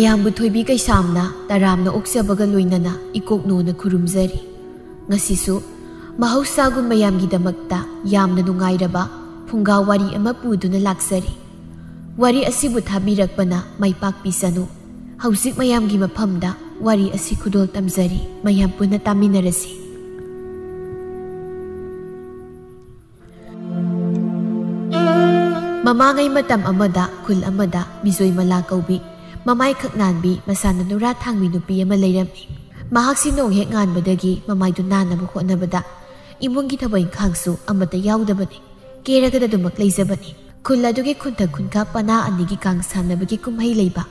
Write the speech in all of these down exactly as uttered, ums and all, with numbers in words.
ꯃꯌꯥꯝꯕꯨ ꯊꯣꯏꯕꯤ ꯀꯩꯁꯥꯝꯅ ꯇꯔꯥꯝꯅ ꯑꯣꯛꯆꯕꯒ ꯂꯣꯏꯅꯅ ꯏꯀꯣꯛꯅꯣꯅ ꯈꯨꯔꯨꯝꯖꯔꯤ꯫ ꯉꯁꯤꯁꯨ ꯃꯍꯧꯁꯥꯒꯨꯝ ꯃꯌꯥꯝꯒꯤꯗꯃꯛꯇ ꯌꯥꯝꯅ ꯅꯨꯡꯉꯥꯏꯔꯕ ꯐꯨꯡꯒꯥ ꯋꯥꯔꯤ ꯑꯃ ꯄꯨꯗꯨꯅ ꯂꯥꯛꯆꯔꯤ꯫ ꯋꯥꯔꯤ ꯑꯁꯤꯕꯨ ꯊꯥꯕꯤꯔꯛꯄꯅ ꯃꯥꯏ ꯄꯥꯛꯄꯤꯁꯅꯨ꯫ ꯍꯧꯖꯤꯛ ꯃꯌꯥꯝꯒꯤ ꯃꯐꯝꯗ ꯋꯥꯔꯤ ꯑꯁꯤ ꯈꯨꯗꯣꯜ ꯇꯝꯖꯔꯤ, ꯃꯌꯥꯝ ꯄꯨꯟꯅ ꯇꯥꯃꯤꯟꯅꯔꯁꯤ꯫ ꯃꯃꯥꯡꯉꯩ ꯃꯇꯝ ꯑꯃꯗ ꯈꯨꯜ ꯑꯃꯗ ꯕꯤꯖꯣꯏꯃꯂꯥ ꯀꯧꯕꯤ ꯃꯃꯥꯏ ꯈꯛ ꯅꯥꯟꯕꯤ ꯃꯁꯥꯅ ꯅꯨꯔꯥ ꯊꯥꯡꯕꯤ ꯅꯨꯄꯤ ꯑꯃ ꯂꯩꯔꯝꯃꯤ꯫ ꯃꯍꯥꯛꯁꯤ ꯅꯣꯡ ꯍꯦꯛ ꯉꯥꯟꯕꯗꯒꯤ ꯃꯃꯥꯏꯗꯨ ꯅꯥꯟꯅꯕ ꯍꯣꯠꯅꯕꯗ ꯏꯃꯨꯡꯒꯤ ꯊꯕꯛ ꯏꯪꯈꯥꯡꯁꯨ ꯑꯃꯠꯇ ꯌꯥꯎꯗꯕꯅꯤ꯫ ꯀꯦꯔꯒꯗ ꯑꯗꯨꯃꯛ ꯂꯩꯖꯕꯅꯤ꯫ ꯈꯨꯜ ꯑꯗꯨꯒꯤ ꯈꯨꯟꯊꯛ ꯈꯨꯟꯈꯥ ꯄꯅꯥ ꯑꯅꯤꯒꯤ ꯀꯥꯡ ꯁꯥꯟꯅꯕꯒꯤ ꯀꯨꯝꯍꯩ ꯂꯩꯕ꯫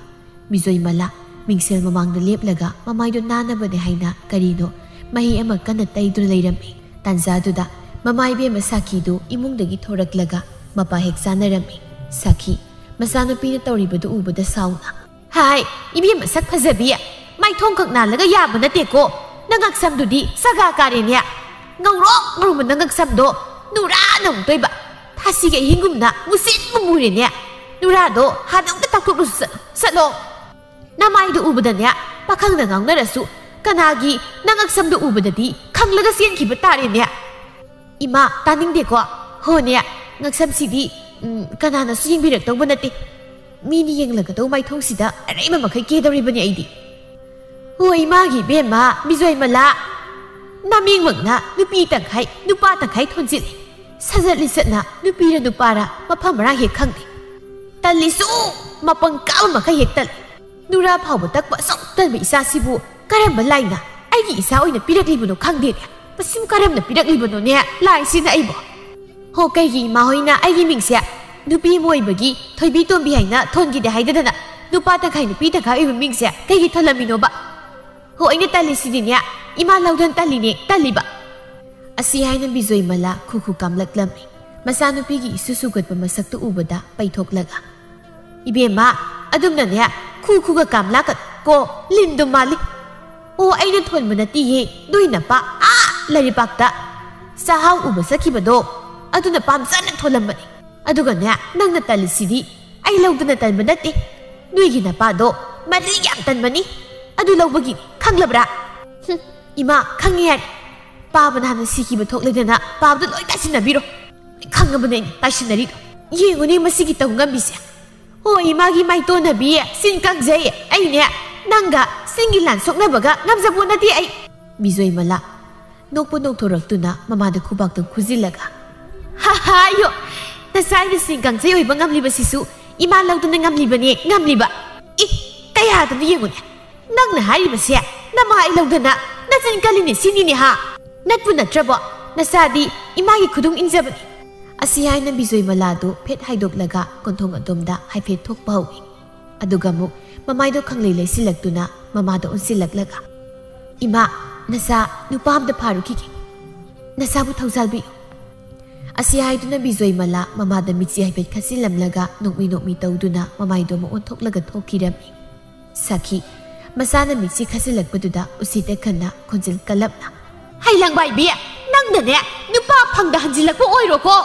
ꯕꯤꯖꯣꯏꯃꯂꯥ ꯃꯤꯡꯁꯦꯜ ꯃꯃꯥꯡꯗ ꯂꯦꯞꯂꯒ ꯃꯃꯥꯏꯗꯨ ꯅꯥꯟꯅꯕꯅꯦ ꯍꯥꯏꯅ ꯀꯔꯤꯅꯣ ꯃꯍꯤ ꯑꯃ ꯀꯟꯅ ꯇꯩꯗꯨꯅ ꯂꯩꯔꯝꯃꯤ꯫ ꯇꯥꯟꯖꯥꯗꯨꯗ ꯃꯃꯥ ꯏꯕꯦꯝꯃ ꯁꯥꯈꯤꯗꯨ ꯏꯃꯨꯡꯗꯒꯤ ꯊꯣꯔꯛꯂꯒ ꯃꯄꯥ ꯍꯦꯛ ꯆꯥꯅꯔꯝꯃꯤ꯫ ꯁꯥꯈꯤ ꯃꯆꯥꯅꯨꯄꯤꯅ ꯇꯧꯔꯤꯕꯗꯨ ꯎꯕꯗ ꯁꯥꯎꯅ, "ꯍꯥꯏ, ꯏꯕꯦꯝꯃ ꯁꯛ ꯐꯖꯕꯤ, ꯃꯥꯏꯊꯣꯡꯈꯛ ꯅꯥꯜꯂꯒ ꯌꯥꯕ ꯅꯠꯇꯦꯀꯣ꯫ ꯅꯉꯛꯁꯝꯗꯨꯗꯤ ꯁꯒꯥ ꯀꯥꯔꯦꯅꯦ꯫ ꯉꯧꯔꯣꯛ ꯉꯧꯔꯨꯕ ꯅꯉꯛꯁꯝꯗꯣ ꯅꯨꯔꯥ ꯅꯃꯨꯛꯇꯣꯏꯕ꯫ ꯊꯥꯁꯤꯒꯤ ꯑꯍꯤꯡꯒꯨꯝꯅ ꯃꯨꯁꯤꯟ ꯃꯨꯔꯦꯅꯦ꯫ ꯅꯨꯔꯥꯗꯣ ꯍꯥꯟꯅ ꯑꯝꯇ ꯇꯥꯛꯊꯣꯛꯂꯨꯁꯨ ꯆꯠ-, ꯆꯠꯂꯣ꯫ ꯅꯃꯥꯏꯗꯨ ꯎꯕꯗꯅꯦ, ꯄꯥꯈꯪꯗ ꯉꯥꯡꯅꯔꯁꯨ ꯀꯅꯥꯒꯤ ꯅꯉꯛꯁꯝꯗꯨ ꯎꯕꯗꯗꯤ ꯈꯪꯂꯒ ꯆꯦꯟꯈꯤꯕ ꯇꯥꯔꯦꯅꯦ꯫ ꯏꯃꯥ, ꯇꯥꯅꯤꯡꯗꯦꯀꯣ꯫ ꯍꯣꯅꯦ, ꯉꯛꯁꯝꯁꯤꯗꯤ, ꯎꯝ, ꯀꯅꯥꯅꯁꯨ ꯌꯦꯡꯕꯤꯔꯛꯇꯧꯕ ꯅꯠꯇꯦ꯫ ꯃꯤꯅ ꯌꯦꯡꯂꯒꯗꯧ ꯃꯥꯏꯊꯣꯡꯁꯤꯗ ꯑꯔꯩꯕ ꯃꯈꯩ ꯀꯦꯗꯧꯔꯤꯕꯅꯤ ꯑꯩꯗꯤ꯫" ꯍꯣ ꯏꯃꯥꯒꯤ ꯏꯕꯦꯝꯃ ꯕꯤꯖꯣꯏꯃꯂꯥ, ꯅꯃꯤꯡꯃꯛꯅ ꯅꯨꯄꯤ ꯇꯪꯈꯥꯏ, ꯅꯨꯄꯥ ꯇꯪꯈꯥꯏ ꯊꯣꯟꯖꯤꯜꯂꯤ꯫ ꯁꯖꯠ ꯂꯤꯆꯠꯅ ꯅꯨꯄꯤꯔ ꯅꯨꯄꯥꯔ ꯃꯐꯝ ꯃꯔꯥꯡ ꯍꯦꯛ ꯈꯪꯗꯦ꯫ ꯇꯜꯂꯤꯁꯨ ꯃꯄꯪ ꯀꯥꯕ ꯃꯈꯩ ꯍꯦꯛ ꯇꯜꯂꯤ꯫ ꯅꯨꯔꯥ ꯐꯥꯎꯕ ꯇꯛꯄ ꯑꯁꯨꯛ ꯇꯟꯕ ꯏꯆꯥꯁꯤꯕꯨ ꯀꯔꯝꯕ ꯂꯥꯏꯅ ꯑꯩꯒꯤ ꯏꯆꯥ ꯑꯣꯏꯅ ꯄꯤꯔꯛꯂꯤꯕꯅꯣ ꯈꯪꯗꯦꯅꯦ꯫ ꯃꯁꯤꯕꯨ ꯀꯔꯝꯅ ꯄꯤꯔꯛꯂꯤꯕꯅꯣꯅꯦ ꯂꯥꯏꯁꯤꯅ ꯑꯩꯕꯨ? ꯍꯣ, ꯀꯩꯒꯤ ꯏꯃꯥ ꯍꯣꯏꯅ ꯑꯩꯒꯤ ꯃꯤꯡꯁꯦ ꯅꯨꯄꯤ ꯑꯃ ꯑꯣꯏꯕꯒꯤ ꯊꯣꯏꯕꯤ ꯇꯣꯝꯕꯤ ꯍꯥꯏꯅ ꯊꯣꯟꯈꯤꯗꯦ ꯍꯥꯏꯗꯗꯅ ꯅꯨꯄꯥ ꯇꯪꯈꯥꯏ ꯅꯨꯄꯤ ꯇꯪꯈꯥꯏ ꯑꯣꯏꯕ ꯃꯤꯡꯁꯦ ꯀꯩꯒꯤ ꯊꯣꯜꯂꯝꯃꯤꯅꯣꯕ? ꯍꯣ, ꯑꯩꯅ ꯇꯜꯂꯤꯁꯤꯗꯤꯅꯦ, ꯏꯃꯥ ꯂꯧꯗꯅ ꯇꯜꯂꯤꯅꯦ, ꯇꯜꯂꯤꯕ꯫ ꯑꯁꯤ ꯍꯥꯏꯅ ꯕꯤꯖꯣꯏꯃꯂꯥ ꯈꯨ ꯈꯨ ꯀꯥꯝꯂꯛꯂꯝꯃꯤ꯫ ꯃꯆꯥꯅꯨꯄꯤꯒꯤ ꯏꯁꯨ ꯁꯨꯒꯠꯄ ꯃꯁꯛꯇꯨ ꯎꯕꯗ ꯄꯩꯊꯣꯛꯂꯒ, "ꯏꯕꯦꯝꯃ, ꯑꯗꯨꯝꯅꯅꯦ ꯈꯨ ꯈꯨꯒ ꯀꯥꯝꯂꯥꯛꯀ ꯀꯣ ꯂꯤꯟꯗꯨ ꯃꯥꯜꯂꯤ꯫ ꯑꯣ, ꯑꯩꯅ ꯊꯣꯟꯕ ꯅꯠꯇꯤꯌꯦ, ꯅꯣꯏ ꯅꯄꯥ ꯑꯥ ꯂꯩꯔꯤꯄꯥꯛꯇ ꯆꯥꯛꯍꯥꯎ ꯎꯕ ꯆꯠꯈꯤꯕꯗꯣ ꯑꯗꯨꯅ ꯄꯥꯝꯖꯅ ꯊꯣꯜꯂꯝꯕꯅꯤ꯫ ꯑꯗꯨꯒꯅꯦ, ꯅꯪꯅ ꯇꯜꯂꯤꯁꯤꯗꯤ ꯑꯩ ꯂꯧꯗꯅ ꯇꯟꯕ ꯅꯠꯇꯦ꯫ ꯅꯣꯏꯒꯤ ꯅꯄꯥꯗꯣ ꯃꯗꯨꯗꯤ ꯌꯥꯝ ꯇꯟꯕꯅꯤ꯫ ꯑꯗꯨ ꯂꯧꯕꯒꯤ, ꯈꯪꯂꯕ꯭ꯔꯥ? ꯍꯨꯝ, ꯏꯃꯥ, ꯈꯪꯉꯦ ꯌꯥꯔꯦ꯫ ꯄꯥꯕꯅ ꯍꯥꯟꯅ ꯁꯤꯈꯤꯕ ꯊꯣꯛꯂꯦꯗꯅ ꯄꯥꯕꯗꯣ ꯂꯣꯏ ꯇꯥꯏꯁꯤꯟꯅꯕꯤꯔꯣ꯫ ꯂꯣꯏ ꯈꯪꯉꯕꯅꯦ ꯑꯩꯅ ꯇꯥꯏꯁꯤꯟꯅꯔꯤꯗꯣ꯫ ꯌꯦꯡꯉꯨꯅꯦ ꯃꯁꯤꯒꯤ ꯇꯧ ꯉꯝꯕꯤꯁꯦ꯫ ꯍꯣꯏ, ꯏꯃꯥꯒꯤ ꯃꯥꯏ ꯇꯣꯟꯅꯕꯤ, ꯁꯤꯟ ꯀꯪꯖꯩ, ꯑꯩꯅꯦ ꯅꯪꯒ ꯁꯤꯟꯒꯤ ꯂꯥꯟ ꯁꯣꯛꯅꯕꯒ ꯉꯝꯖꯕꯣ ꯅꯠꯇꯦ ꯑꯩ꯫ ꯕꯤꯖꯣꯏꯃꯂꯥ ꯅꯣꯛꯄꯨ ꯅꯣꯛꯊꯣꯔꯛꯇꯨꯅ ꯃꯃꯥꯗ ꯈꯨꯕꯥꯛꯇꯨ ꯈꯨꯖꯤꯜꯂꯒ, "ꯍꯥ ꯍꯥ, ꯌꯣ! ꯅꯆꯥ ꯑꯩꯅ ꯁꯤꯟ ꯀꯪꯖꯩ ꯑꯣꯏꯕ ꯉꯝꯂꯤꯕꯁꯤꯁꯨ ꯏꯃꯥ ꯂꯧꯗꯅ ꯉꯝꯂꯤꯕꯅꯦ, ꯉꯝꯂꯤꯕ꯫ ꯏ, ꯀꯌꯥꯗꯅꯣ ꯌꯦꯡꯉꯨꯅꯦ꯫ ꯅꯪꯅ ꯍꯥꯏꯔꯤꯕꯁꯦ ꯅꯃꯥ ꯑꯩ ꯂꯧꯗꯅ ꯅꯆꯤꯟ ꯀꯜꯂꯤꯅꯦ ꯁꯤꯅꯤꯅꯦ ꯍꯥ? ꯅꯠꯄꯨ ꯅꯠꯇ꯭ꯔꯕꯣ? ꯅꯆꯥꯗꯤ ꯏꯃꯥꯒꯤ ꯈꯨꯗꯨꯡ ꯏꯟꯖꯕꯅꯤ꯫" ꯑꯁꯤ ꯍꯥꯏꯅ ꯕꯤꯖꯣꯏꯃꯂꯥꯗꯨ ꯐꯦꯠ ꯍꯥꯏꯗꯣꯛꯂꯒ ꯀꯣꯟꯊꯣꯡ ꯑꯗꯣꯝꯗ ꯍꯥꯏꯐꯦꯠ ꯊꯣꯛꯄ ꯍꯧꯏ꯫ ꯑꯗꯨꯒ ꯑꯃꯨꯛ ꯃꯃꯥꯏꯗꯣ ꯈꯪꯂꯩ ꯂꯩꯁꯤꯜꯂꯛꯇꯨꯅ ꯃꯃꯥꯗ ꯑꯣꯟꯁꯤꯜꯂꯛꯂꯒ, "ꯏꯃꯥ, ꯅꯆꯥ ꯅꯨꯄꯥ ꯑꯝꯗ ꯐꯥꯔꯨꯈꯤꯒꯦ꯫ ꯅꯆꯥꯕꯨ ꯊꯧꯖꯥꯜꯕꯤꯌꯨ꯫" ꯑꯁꯤ ꯍꯥꯏꯗꯨꯅ ꯕꯤꯖꯣꯏꯃꯂꯥ ꯃꯃꯥꯗ ꯃꯤꯠꯁꯤ ꯍꯥꯏꯐꯦꯠ ꯈꯠꯆꯤꯜꯂꯝꯂꯒ ꯅꯣꯛꯃꯤ ꯅꯣꯛꯃꯤ ꯇꯧꯗꯨꯅ ꯃꯃꯥꯏꯗꯣ ꯑꯃꯨꯛ ꯑꯣꯟꯊꯣꯛꯂꯒ ꯊꯣꯛꯈꯤꯔꯝꯃꯤ꯫ ꯁꯈꯤ, ꯃꯆꯥꯅ ꯃꯤꯠꯁꯤ ꯈꯠꯆꯤꯜꯂꯛꯄꯗꯨꯗ ꯎꯁꯤꯠꯇ ꯈꯟꯅ ꯈꯣꯟꯖꯦꯜ ꯀꯜꯂꯞꯅ, "ꯍꯩ ꯂꯪꯕꯥꯏꯕꯤ, ꯅꯪꯅꯅꯦ ꯅꯨꯄꯥ ꯐꯪꯗ ꯍꯟꯖꯤꯜꯂꯛꯄ ꯑꯣꯏꯔꯣꯀꯣ!"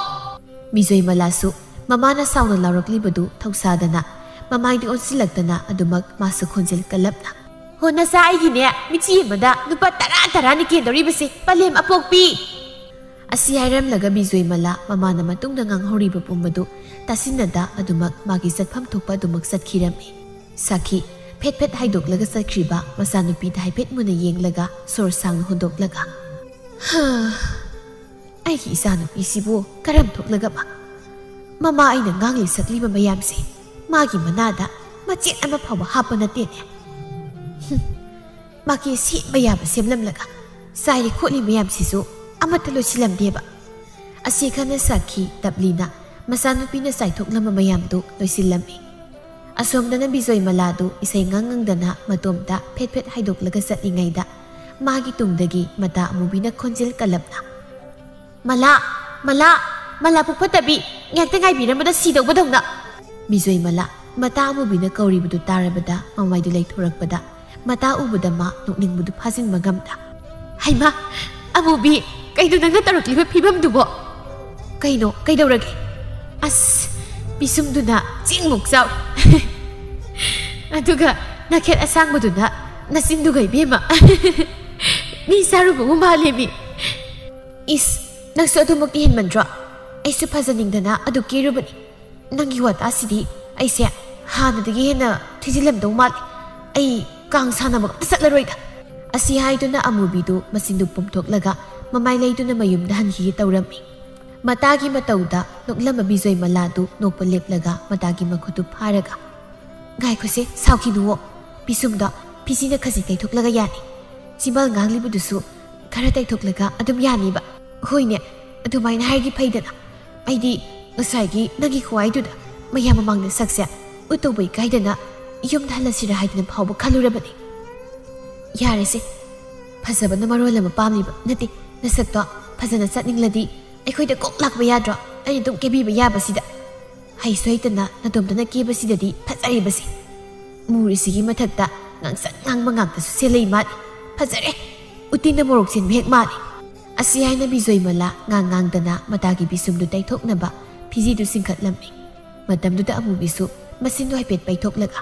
ꯕꯤꯖꯣꯏꯃꯂꯥꯁꯨ ꯃꯃꯥꯅ ꯁꯥꯎꯅ ꯂꯥꯎꯔꯛꯂꯤꯕꯗꯨ ꯊꯧꯁꯥꯗꯅ ꯃꯃꯥꯏꯗꯤ ꯑꯣꯟꯁꯤꯜꯂꯛꯇꯅ ꯑꯗꯨꯃꯛ ꯃꯥꯁꯨ ꯈꯣꯟꯖꯦꯜ ꯀꯜꯂꯞꯅ, "ꯍꯣ, ꯅꯆꯥ ꯑꯩꯒꯤꯅꯦ ꯃꯤꯆꯤ ꯑꯃꯗ ꯂꯨꯄꯥ ꯇꯔꯥ ꯇꯔꯥꯅꯤ ꯀꯦꯟꯗꯧꯔꯤꯕꯁꯦ, ꯄꯂꯦꯝ ꯑꯄꯣꯛꯄꯤ!" ꯑꯁꯤ ꯍꯥꯏꯔꯝꯂꯒ ꯕꯤꯖꯣꯏꯃꯂꯥ ꯃꯃꯥꯅ ꯃꯇꯨꯡꯗ ꯉꯥꯡꯍꯧꯔꯤꯕ ꯄꯨꯝꯕꯗꯨ ꯇꯥꯁꯤꯟꯅꯗ ꯑꯗꯨꯃꯛ ꯃꯥꯒꯤ ꯆꯠꯐꯝ ꯊꯣꯛꯄ ꯑꯗꯨꯃꯛ ꯆꯠꯈꯤꯔꯝꯃꯤ꯫ ꯁꯥꯈꯤ ꯐꯦꯠ ꯐꯦꯠ ꯍꯥꯏꯗꯣꯛꯂꯒ ꯆꯠꯈ꯭ꯔꯤꯕ ꯃꯆꯥꯅꯨꯄꯤꯗ ꯍꯥꯏꯐꯦꯠ ꯃꯨꯟꯅ ꯌꯦꯡꯂꯒ ꯁꯣꯔ ꯁꯥꯡꯅ ꯍꯣꯟꯗꯣꯛꯂꯒ, "ꯍꯥ, ꯑꯩꯒꯤ ꯏꯆꯥꯅꯨꯄꯤꯁꯤꯕꯨ ꯀꯔꯝ ꯊꯣꯛꯂꯒꯕ? ꯃꯃꯥ ꯑꯩꯅ ꯉꯥꯡꯂꯤ ꯁꯛꯂꯤꯕ ꯃꯌꯥꯝꯁꯦ ꯃꯥꯒꯤ ꯃꯅꯥꯗ ꯃꯆꯦꯠ ꯑꯃ ꯐꯥꯎꯕ ꯍꯥꯞꯄ ꯅꯠꯇꯦꯅꯦ꯫ ꯍꯨꯝ, ꯃꯥꯒꯤ ꯁꯦꯝꯕ ꯌꯥꯕ ꯁꯦꯝꯂꯝꯂꯒ ꯆꯥꯏꯔꯤ ꯈꯣꯠꯂꯤ ꯃꯌꯥꯝꯁꯤꯁꯨ ꯑꯃꯠꯇ ꯂꯣꯏꯁꯤꯜꯂꯝꯗꯦꯕ꯫" ꯑꯁꯤ ꯈꯟꯅ ꯁꯥꯈꯤ ꯇꯞꯂꯤꯅ ꯃꯆꯥꯅꯨꯄꯤꯅ ꯆꯥꯏꯊꯣꯛꯂꯝꯕ ꯃꯌꯥꯝꯗꯨ ꯂꯣꯏꯁꯤꯜꯂꯝꯃꯤ꯫ ꯑꯁꯣꯝꯗꯅ ꯕꯤꯖꯣꯏꯃꯂꯥꯗꯨ ꯏꯁꯩ ꯉꯥꯡ ꯉꯪꯗꯅ ꯃꯇꯣꯝꯇ ꯐꯦꯠ ꯐꯦꯠ ꯍꯥꯏꯗꯣꯛꯂꯒ ꯆꯠꯂꯤꯉꯩꯗ ꯃꯥꯒꯤ ꯇꯨꯡꯗꯒꯤ ꯃꯇꯥ ꯑꯃꯨꯕꯤꯅ ꯈꯣꯟꯖꯦꯜ ꯀꯜꯂꯞꯅ, "ꯃꯂꯥ, ꯃꯂꯥ, ꯃꯂꯥ ꯄꯨꯛ ꯐꯠꯇꯕꯤ, ꯉꯥꯏꯍꯥꯛꯇ ꯉꯥꯏꯕꯤꯔꯝꯕꯗ ꯁꯤꯗꯧꯕꯗꯧꯅ!" ꯕꯤꯖꯣꯏꯃꯂꯥ ꯃꯇꯥ ꯑꯃꯨꯕꯤꯅ ꯀꯧꯔꯤꯕꯗꯨ ꯇꯥꯔꯕꯗ ꯃꯃꯥꯏꯗꯨ ꯂꯩꯊꯣꯔꯛꯄꯗ ꯃꯇꯥ ꯎꯕꯗ ꯃꯥ ꯅꯣꯛꯅꯤꯡꯕꯗꯨ ꯐꯥꯖꯤꯟꯕ ꯉꯝꯗ, "ꯍꯩꯃꯥ, ꯑꯃꯨꯕꯤ, ꯀꯩꯅꯣ ꯅꯪꯅ ꯇꯧꯔꯛꯂꯤꯕ ꯐꯤꯕꯝꯗꯨꯕꯣ? ꯀꯩꯅꯣ, ꯀꯩꯗꯧꯔꯒꯦ? ꯑꯁ, ꯄꯤꯁꯨꯝꯗꯨꯅ ꯆꯤꯡꯃꯨꯛ ꯆꯥꯎꯏ꯫ ꯑꯗꯨꯒ ꯅꯈꯦꯠ ꯑꯁꯥꯡꯕꯗꯨꯅ ꯅꯆꯤꯟꯗꯨꯒ ꯏꯕꯦꯝꯃ꯫ ꯃꯤ ꯆꯥꯔꯨꯕꯕꯨ ꯃꯥꯜꯂꯦꯃꯤ꯫ ꯏꯁ, ꯅꯪꯁꯨ ꯑꯗꯨꯃꯛꯇꯤ ꯍꯦꯟꯃꯟꯗ꯭ꯔꯣ? ꯑꯩꯁꯨ ꯐꯖꯅꯤꯡꯗꯅ ꯑꯗꯨ ꯀꯦꯔꯨꯕꯅꯤ꯫ ꯅꯪꯒꯤ ꯋꯥꯇꯥꯁꯤꯗꯤ ꯑꯩꯁꯦ ꯍꯥꯟꯅꯗꯒꯤ ꯍꯦꯟꯅ ꯊꯤꯖꯤꯜꯂꯝꯗꯧ ꯃꯥꯜꯂꯤ꯫ ꯑꯩ ꯀꯥꯡ ꯁꯥꯟꯅꯕꯒ ꯑꯝꯇ ꯆꯠꯂꯔꯣꯏꯗ꯫ ꯑꯁꯤ ꯍꯥꯏꯗꯨꯅ ꯑꯃꯨꯕꯤꯗꯨ ꯃꯆꯤꯟꯗꯨ ꯄꯣꯝꯊꯣꯛꯂꯒ ꯃꯃꯥꯏ ꯂꯩꯗꯨꯅ ꯃꯌꯨꯝꯗ ꯍꯟꯈꯤꯒꯦ ꯇꯧꯔꯝꯃꯤ꯫ ꯃꯇꯥꯒꯤ ꯃꯇꯧꯗ ꯅꯣꯛꯂꯝꯕ ꯕꯤꯖꯣꯏꯃꯂꯥꯗꯨ ꯅꯣꯛꯄ ꯂꯦꯞꯂꯒ ꯃꯇꯥꯒꯤ ꯃꯈꯨꯠꯇꯨ ꯐꯥꯔꯒ, "ꯉꯥꯏꯈꯣꯁꯦ, ꯁꯥꯎꯈꯤꯅꯨꯋꯣ꯫ ꯄꯤꯁꯨꯝꯗꯣ ꯐꯤꯁꯤꯅ ꯈꯖꯤꯛ ꯇꯩꯊꯣꯛꯂꯒ ꯌꯥꯅꯤ꯫ ꯆꯤꯝꯕꯥꯜ ꯉꯥꯡꯂꯤꯕꯗꯨꯁꯨ ꯈꯔ ꯇꯩꯊꯣꯛꯂꯒ ꯑꯗꯨꯝ ꯌꯥꯅꯤꯕ꯫ ꯍꯣꯏꯅꯦ, ꯑꯗꯨꯃꯥꯏꯅ ꯍꯥꯏꯔꯗꯤ ꯐꯩꯗꯅ꯫ ꯑꯩꯗꯤ ꯉꯁꯥꯏꯒꯤ ꯅꯪꯒꯤ ꯈꯨꯍꯥꯏꯗꯨꯗ ꯃꯌꯥꯝ ꯃꯃꯥꯡꯗ ꯁꯛꯁꯦ ꯎꯠꯇꯧꯕ ꯏꯀꯥꯏꯗꯅ ꯌꯨꯝꯗ ꯍꯜꯂꯁꯤꯔ ꯍꯥꯏꯗꯅ ꯐꯥꯎꯕ ꯈꯜꯂꯨꯔꯕꯅꯤ꯫ ꯌꯥꯔꯦꯁꯦ, ꯐꯖꯕꯅ ꯃꯔꯣꯜ ꯑꯃ ꯄꯥꯝꯂꯤꯕ ꯅꯠꯇꯦ꯫ ꯅꯁꯛꯇꯣ ꯐꯖꯅ ꯆꯠꯅꯤꯡꯂꯗꯤ ꯑꯩꯈꯣꯏꯗ ꯀꯣꯛ ꯂꯥꯛꯄ ꯌꯥꯗ꯭ꯔꯣ? ꯑꯩꯅ ꯑꯗꯨꯝ ꯀꯦꯕꯤꯕ ꯌꯥꯕꯁꯤꯗ꯫ ꯍꯩꯁꯨ ꯍꯩꯇꯅ ꯅꯇꯣꯝꯇꯅ ꯀꯦꯕꯁꯤꯗꯗꯤ ꯐꯖꯔꯤꯕꯁꯦ꯫ ꯃꯨꯔꯤꯁꯤꯒꯤ ꯃꯊꯛꯇ ꯉꯥꯡꯁꯪ ꯉꯥꯡꯕ ꯉꯥꯛꯇꯁꯨ ꯁꯦꯠꯂꯛꯏ ꯃꯥꯜꯂꯤ꯫ ꯐꯖꯔꯦ! ꯎꯇꯤꯟꯅ ꯃꯣꯔꯣꯛ ꯆꯦꯟꯕ ꯍꯦꯛ ꯃꯥꯜꯂꯤ"꯫ ꯑꯁꯤ ꯍꯥꯏꯅ ꯕꯤꯖꯣꯏꯃꯂꯥ ꯉꯥꯡ ꯉꯥꯡꯗꯅ ꯃꯇꯥꯒꯤ ꯕꯤꯁꯨꯝꯗꯨ ꯇꯩꯊꯣꯛꯅꯕ ꯐꯤꯖꯤꯗꯨ ꯆꯤꯡꯈꯠꯂꯝꯃꯤ꯫ ꯃꯇꯝꯗꯨꯗ ꯑꯃꯨꯕꯤꯁꯨ ꯃꯆꯤꯟꯗꯨ ꯍꯥꯏꯐꯦꯠ ꯄꯩꯊꯣꯛꯂꯒ,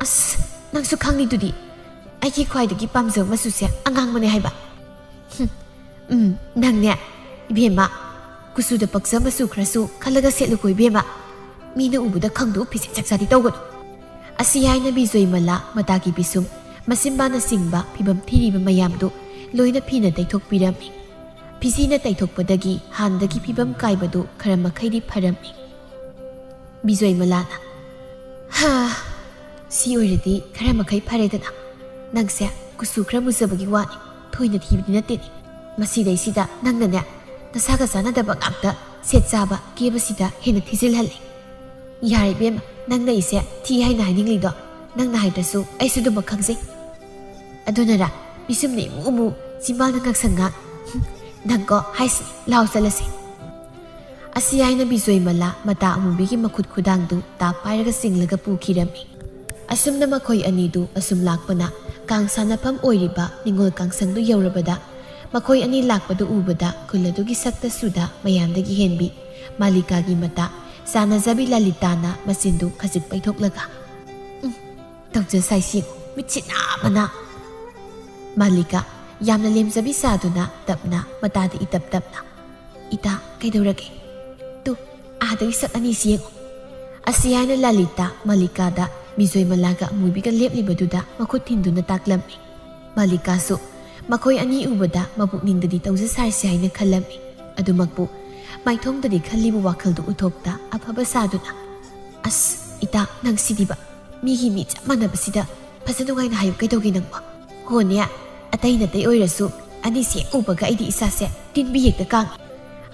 "ꯑꯁ, ꯅꯪꯁꯨ ꯈꯪꯂꯤꯗꯨꯗꯤ, ꯑꯩꯒꯤ ꯈ꯭ꯋꯥꯏꯗꯒꯤ ꯄꯥꯝꯖꯕ ꯃꯆꯨꯁꯦ ꯑꯉꯥꯡꯕꯅꯦ ꯍꯥꯏꯕ"꯫ "ꯍꯨꯝ, ꯎꯝ, ꯅꯪꯅꯦ, ꯏꯕꯦꯝꯃ, ꯀꯨꯆꯨꯗ ꯄꯛꯆ ꯃꯆꯨ ꯈꯔꯁꯨ ꯈꯜꯂꯒ ꯁꯦꯠꯂꯨꯀꯣ ꯏꯕꯦꯝꯃ꯫ ꯃꯤꯅ ꯎꯕꯗ ꯈꯪꯗꯣꯛ ꯐꯤꯖꯦꯠ ꯆꯥꯛꯆꯥꯗꯤ ꯇꯧꯒꯅꯨ"꯫ ꯑꯁꯤ ꯍꯥꯏꯅ ꯕꯤꯖꯣꯏꯃꯂꯥ ꯃꯇꯥꯒꯤ ꯕꯤꯁꯨꯝ, ꯃꯆꯤꯟꯕꯥꯅꯆꯤꯡꯕ ꯐꯤꯕꯝ ꯊꯤꯔꯤꯕ ꯃꯌꯥꯝꯗꯨ ꯂꯣꯏꯅ ꯐꯤꯅ ꯇꯩꯊꯣꯛꯄꯤꯔꯝꯃꯤ꯫ ꯐꯤꯖꯤꯅ ꯇꯩꯊꯣꯛꯄꯗꯒꯤ ꯍꯥꯟꯅꯗꯒꯤ ꯐꯤꯕꯝ ꯀꯥꯏꯕꯗꯨ ꯈꯔ ꯃꯈꯩꯗꯤ ꯐꯔꯝꯃꯤ꯫ ꯕꯤꯖꯣꯏꯃꯂꯥꯅ, "ꯍꯥ, ꯁꯤ ꯑꯣꯏꯔꯗꯤ ꯈꯔ ꯃꯈꯩ ꯐꯔꯦꯗꯅ꯫ ꯅꯪꯁꯦ ꯀꯨꯆꯨ ꯈꯔ ꯃꯨꯖꯕꯒꯤ ꯋꯥꯅꯤ, ꯊꯣꯏꯅ ꯊꯤꯕꯗꯤ ꯅꯠꯇꯦꯅꯦ꯫ ꯃꯁꯤꯗꯩꯁꯤꯗ ꯅꯪꯅꯅꯦ, ꯅꯁꯥꯒ ꯆꯥꯟꯅꯗꯕ ꯉꯥꯛꯇ ꯁꯦꯠ ꯆꯥꯕ ꯀꯦꯕꯁꯤꯗ ꯍꯦꯟꯅ ꯊꯤꯖꯤꯜꯍꯜꯂꯦ꯫ ꯌꯥꯔꯦ ꯏꯕꯦꯝꯃ, ꯅꯪꯅ ꯑꯩꯁꯦ ꯊꯤ ꯍꯥꯏꯅ ꯍꯥꯏꯅꯤꯡꯂꯤꯗꯣ? ꯅꯪꯅ ꯍꯥꯏꯗ꯭ꯔꯁꯨ ꯑꯩꯁꯨ ꯑꯗꯨꯃꯛ ꯈꯪꯖꯩ꯫ ꯑꯗꯨꯅꯔ ꯄꯤꯁꯨꯝꯅ ꯏꯃꯨ ꯃꯨ, ꯆꯤꯝꯕꯥꯜꯅ ꯉꯥꯛꯁꯪ ꯉꯥꯡ꯫ ꯅꯪꯀꯣ ꯍꯥꯏꯁꯤꯅꯤ, ꯂꯥꯎ ꯆꯠꯂꯁꯤ"꯫ ꯑꯁꯤ ꯍꯥꯏꯅ ꯕꯤꯖꯣꯏꯃꯂꯥ ꯃꯇꯥ ꯑꯃꯨꯕꯤꯒꯤ ꯃꯈꯨꯠ ꯈꯨꯗꯥꯡꯗꯨ ꯇꯥꯞ ꯄꯥꯏꯔꯒ ꯆꯤꯡꯂꯒ ꯄꯨꯈꯤꯔꯝꯃꯤ꯫ ꯑꯁꯨꯝꯅ ꯃꯈꯣꯏ ꯑꯅꯤꯗꯨ ꯑꯁꯨꯝ ꯂꯥꯛꯄꯅ ꯀꯥꯡ ꯁꯥꯟꯅꯐꯝ ꯑꯣꯏꯔꯤꯕ ꯅꯤꯉꯣꯜ ꯀꯥꯡꯁꯪꯗꯨ ꯌꯧꯔꯕꯗ ꯃꯈꯣꯏ ꯑꯅꯤ ꯂꯥꯛꯄꯗꯨ ꯎꯕꯗ ꯈꯨꯜ ꯑꯗꯨꯒꯤ ꯁꯛꯇ ꯁꯨꯗ ꯃꯌꯥꯝꯗꯒꯤ ꯍꯦꯟꯕꯤ ꯃꯥꯂꯤꯀꯥꯒꯤ ꯃꯇꯥ ꯆꯥꯟꯅꯖꯕꯤ ꯂꯂꯤꯇꯥꯅ ꯃꯆꯤꯟꯗꯨ ꯈꯖꯤꯛ ꯄꯩꯊꯣꯛꯂꯒ, "ꯎꯝ, ꯇꯧꯖ ꯁꯥꯏꯁꯤ ꯌꯦꯡꯉꯨ, ꯃꯤꯠꯁꯤ ꯅꯥꯕꯅ꯫ ꯃꯥꯂꯤꯀꯥ ꯌꯥꯝꯅ ꯂꯦꯝꯖꯕꯤ ꯁꯥꯗꯨꯅ ꯇꯞꯅ ꯃꯇꯥꯗ ꯏꯇꯞ ꯇꯞꯅ, "ꯏꯇꯥ, ꯀꯩꯗꯧꯔꯒꯦ? ꯇꯨ, ꯑꯥꯗꯒꯤ ꯁꯛ ꯑꯅꯤꯁꯤ ꯌꯦꯡꯉꯨ"꯫ ꯑꯁꯤ ꯍꯥꯏꯅ ꯂꯂꯤꯇꯥ ꯃꯥꯂꯤꯀꯥꯗ ꯃꯤꯖꯣꯏꯃꯂꯥꯒ ꯑꯃꯨꯕꯤꯒ ꯂꯦꯞꯂꯤꯕꯗꯨꯗ ꯃꯈꯨꯠ ꯊꯤꯟꯗꯨꯅ ꯇꯥꯛꯂꯝꯃꯤ꯫ ꯃꯥꯂꯤꯀꯥꯁꯨ ꯃꯈꯣꯏ ꯑꯅꯤ ꯎꯕꯗ ꯃꯄꯨꯛꯅꯤꯡꯗꯗꯤ ꯇꯧꯖ ꯁꯥꯔꯁꯤ ꯍꯥꯏꯅ ꯈꯜꯂꯝꯃꯤ꯫ ꯑꯗꯨꯃꯛꯄꯨ ꯃꯥꯏꯊꯣꯡꯗꯗꯤ ꯈꯜꯂꯤꯕ ꯋꯥꯈꯜꯗꯨ ꯎꯊꯣꯛꯇ ꯑꯐꯕ ꯁꯥꯗꯨꯅ, "ꯑꯁ, ꯏꯇꯥ, ꯅꯪꯁꯤꯗꯤꯕ, ꯃꯤꯒꯤ ꯃꯤ ꯆꯞ ꯃꯥꯟꯅꯕꯁꯤꯗ ꯐꯖ ꯅꯨꯡꯉꯥꯏꯅ ꯍꯥꯏꯌꯨ ꯀꯩꯗꯧꯒꯦ ꯅꯪꯕꯣ?" "ꯍꯣꯅꯦ, ꯑꯇꯩ ꯅꯇꯩ ꯑꯣꯏꯔꯁꯨ ꯑꯅꯤꯁꯤ ꯍꯦꯛ ꯎꯕꯒ ꯑꯩꯗꯤ ꯏꯁꯥꯁꯦ ꯇꯤꯟꯕꯤ ꯍꯦꯛꯇ ꯀꯥꯡꯉꯤ"꯫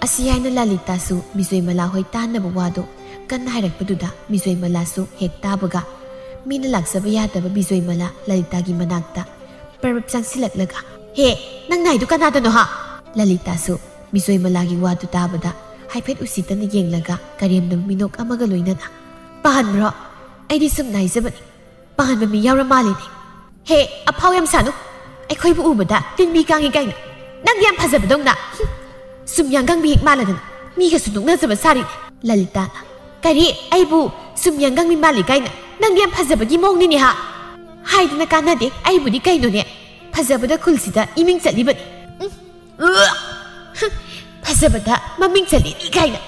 ꯑꯁꯤ ꯍꯥꯏꯅ ꯂꯂꯤꯇꯥꯁꯨ ꯃꯤꯖꯣꯏꯃꯂꯥ ꯍꯣꯏ ꯇꯥꯟꯅꯕ ꯋꯥꯗꯣ ꯀꯟꯅ ꯍꯥꯏꯔꯛꯄꯗꯨꯗ ꯃꯤꯖꯣꯏꯃꯂꯥꯁꯨ ꯍꯦꯛ ꯇꯥꯕꯒ, ꯃꯤꯅ ꯂꯥꯛꯆꯕ ꯌꯥꯗꯕ ꯃꯤꯖꯣꯏꯃꯂꯥ ꯂꯂꯤꯇꯥꯒꯤ ꯃꯅꯥꯛꯇ ꯄꯔꯞ ꯆꯪꯁꯤꯜꯂꯛꯂꯒ, "ꯍꯦ, ꯅꯪꯅ ꯍꯥꯏꯗꯨ ꯀꯅꯥꯗꯅꯣ ꯍꯥ?" ꯂꯂꯤꯇꯥꯁꯨ ꯃꯤꯖꯣꯏꯃꯂꯥꯒꯤ ꯋꯥꯗꯨ ꯇꯥꯕꯗ ꯍꯥꯏꯐꯦꯠ ꯎꯁꯤꯠꯇꯅ ꯌꯦꯡꯂꯒ ꯀꯔꯦꯝꯅꯕ ꯃꯤꯅꯣꯛ ꯑꯃꯒ ꯂꯣꯏꯅꯅ, "ꯄꯥꯍꯟꯕ꯭ꯔꯣ? ꯑꯩꯗꯤ ꯁꯨꯝꯅ ꯍꯥꯏꯖꯕꯅꯤ, ꯄꯥꯍꯟꯕ ꯃꯤ ꯌꯥꯎꯔ ꯃꯥꯜꯂꯤꯅꯦ꯫ ꯍꯦ, ꯑꯐꯥꯎ ꯌꯥꯝ ꯁꯥꯅꯨ꯫ ꯑꯩꯈꯣꯏꯕꯨ ꯎꯕꯗ ꯇꯤꯟꯕꯤ ꯀꯥꯡꯉꯤ ꯀꯥꯏꯅ꯫ ꯅꯪꯗꯤ ꯌꯥꯝ ꯐꯖꯕꯗꯧꯅ꯫ ꯍꯨꯝ, ꯁꯨꯝ ꯌꯥꯡꯒꯪꯕꯤ ꯍꯦꯛ ꯃꯥꯜꯂꯗꯅ ꯃꯤꯒꯁꯨ ꯅꯣꯛꯅꯖꯕ ꯁꯥꯔꯤꯅꯦ"꯫ ꯂꯂꯤꯇꯥꯅ, "ꯀꯔꯤ? ꯑꯩꯕꯨ ꯁꯨꯝ ꯌꯥꯡꯒꯪꯕꯤ ꯃꯥꯜꯂꯤ ꯀꯥꯏꯅ? ꯅꯪꯗꯤ ꯌꯥꯝ ꯐꯖꯕꯒꯤ ꯃꯑꯣꯡꯅꯤꯅꯦ ꯍꯥ?" "ꯍꯥꯏꯗꯅ ꯀꯥꯟꯅꯗꯦ, ꯑꯩꯕꯨꯗꯤ ꯀꯩꯅꯣꯅꯦ, ꯐꯖꯕꯗ ꯈꯨꯜꯁꯤꯗ ꯏꯃꯤꯡ ꯆꯠꯂꯤꯕꯅꯤ꯫ ꯎꯝ, ꯎ, ꯍꯨꯝ, ꯐꯖꯕꯗ ꯃꯃꯤꯡ ꯆꯠꯂꯤꯅꯤ ꯀꯥꯏꯅ꯫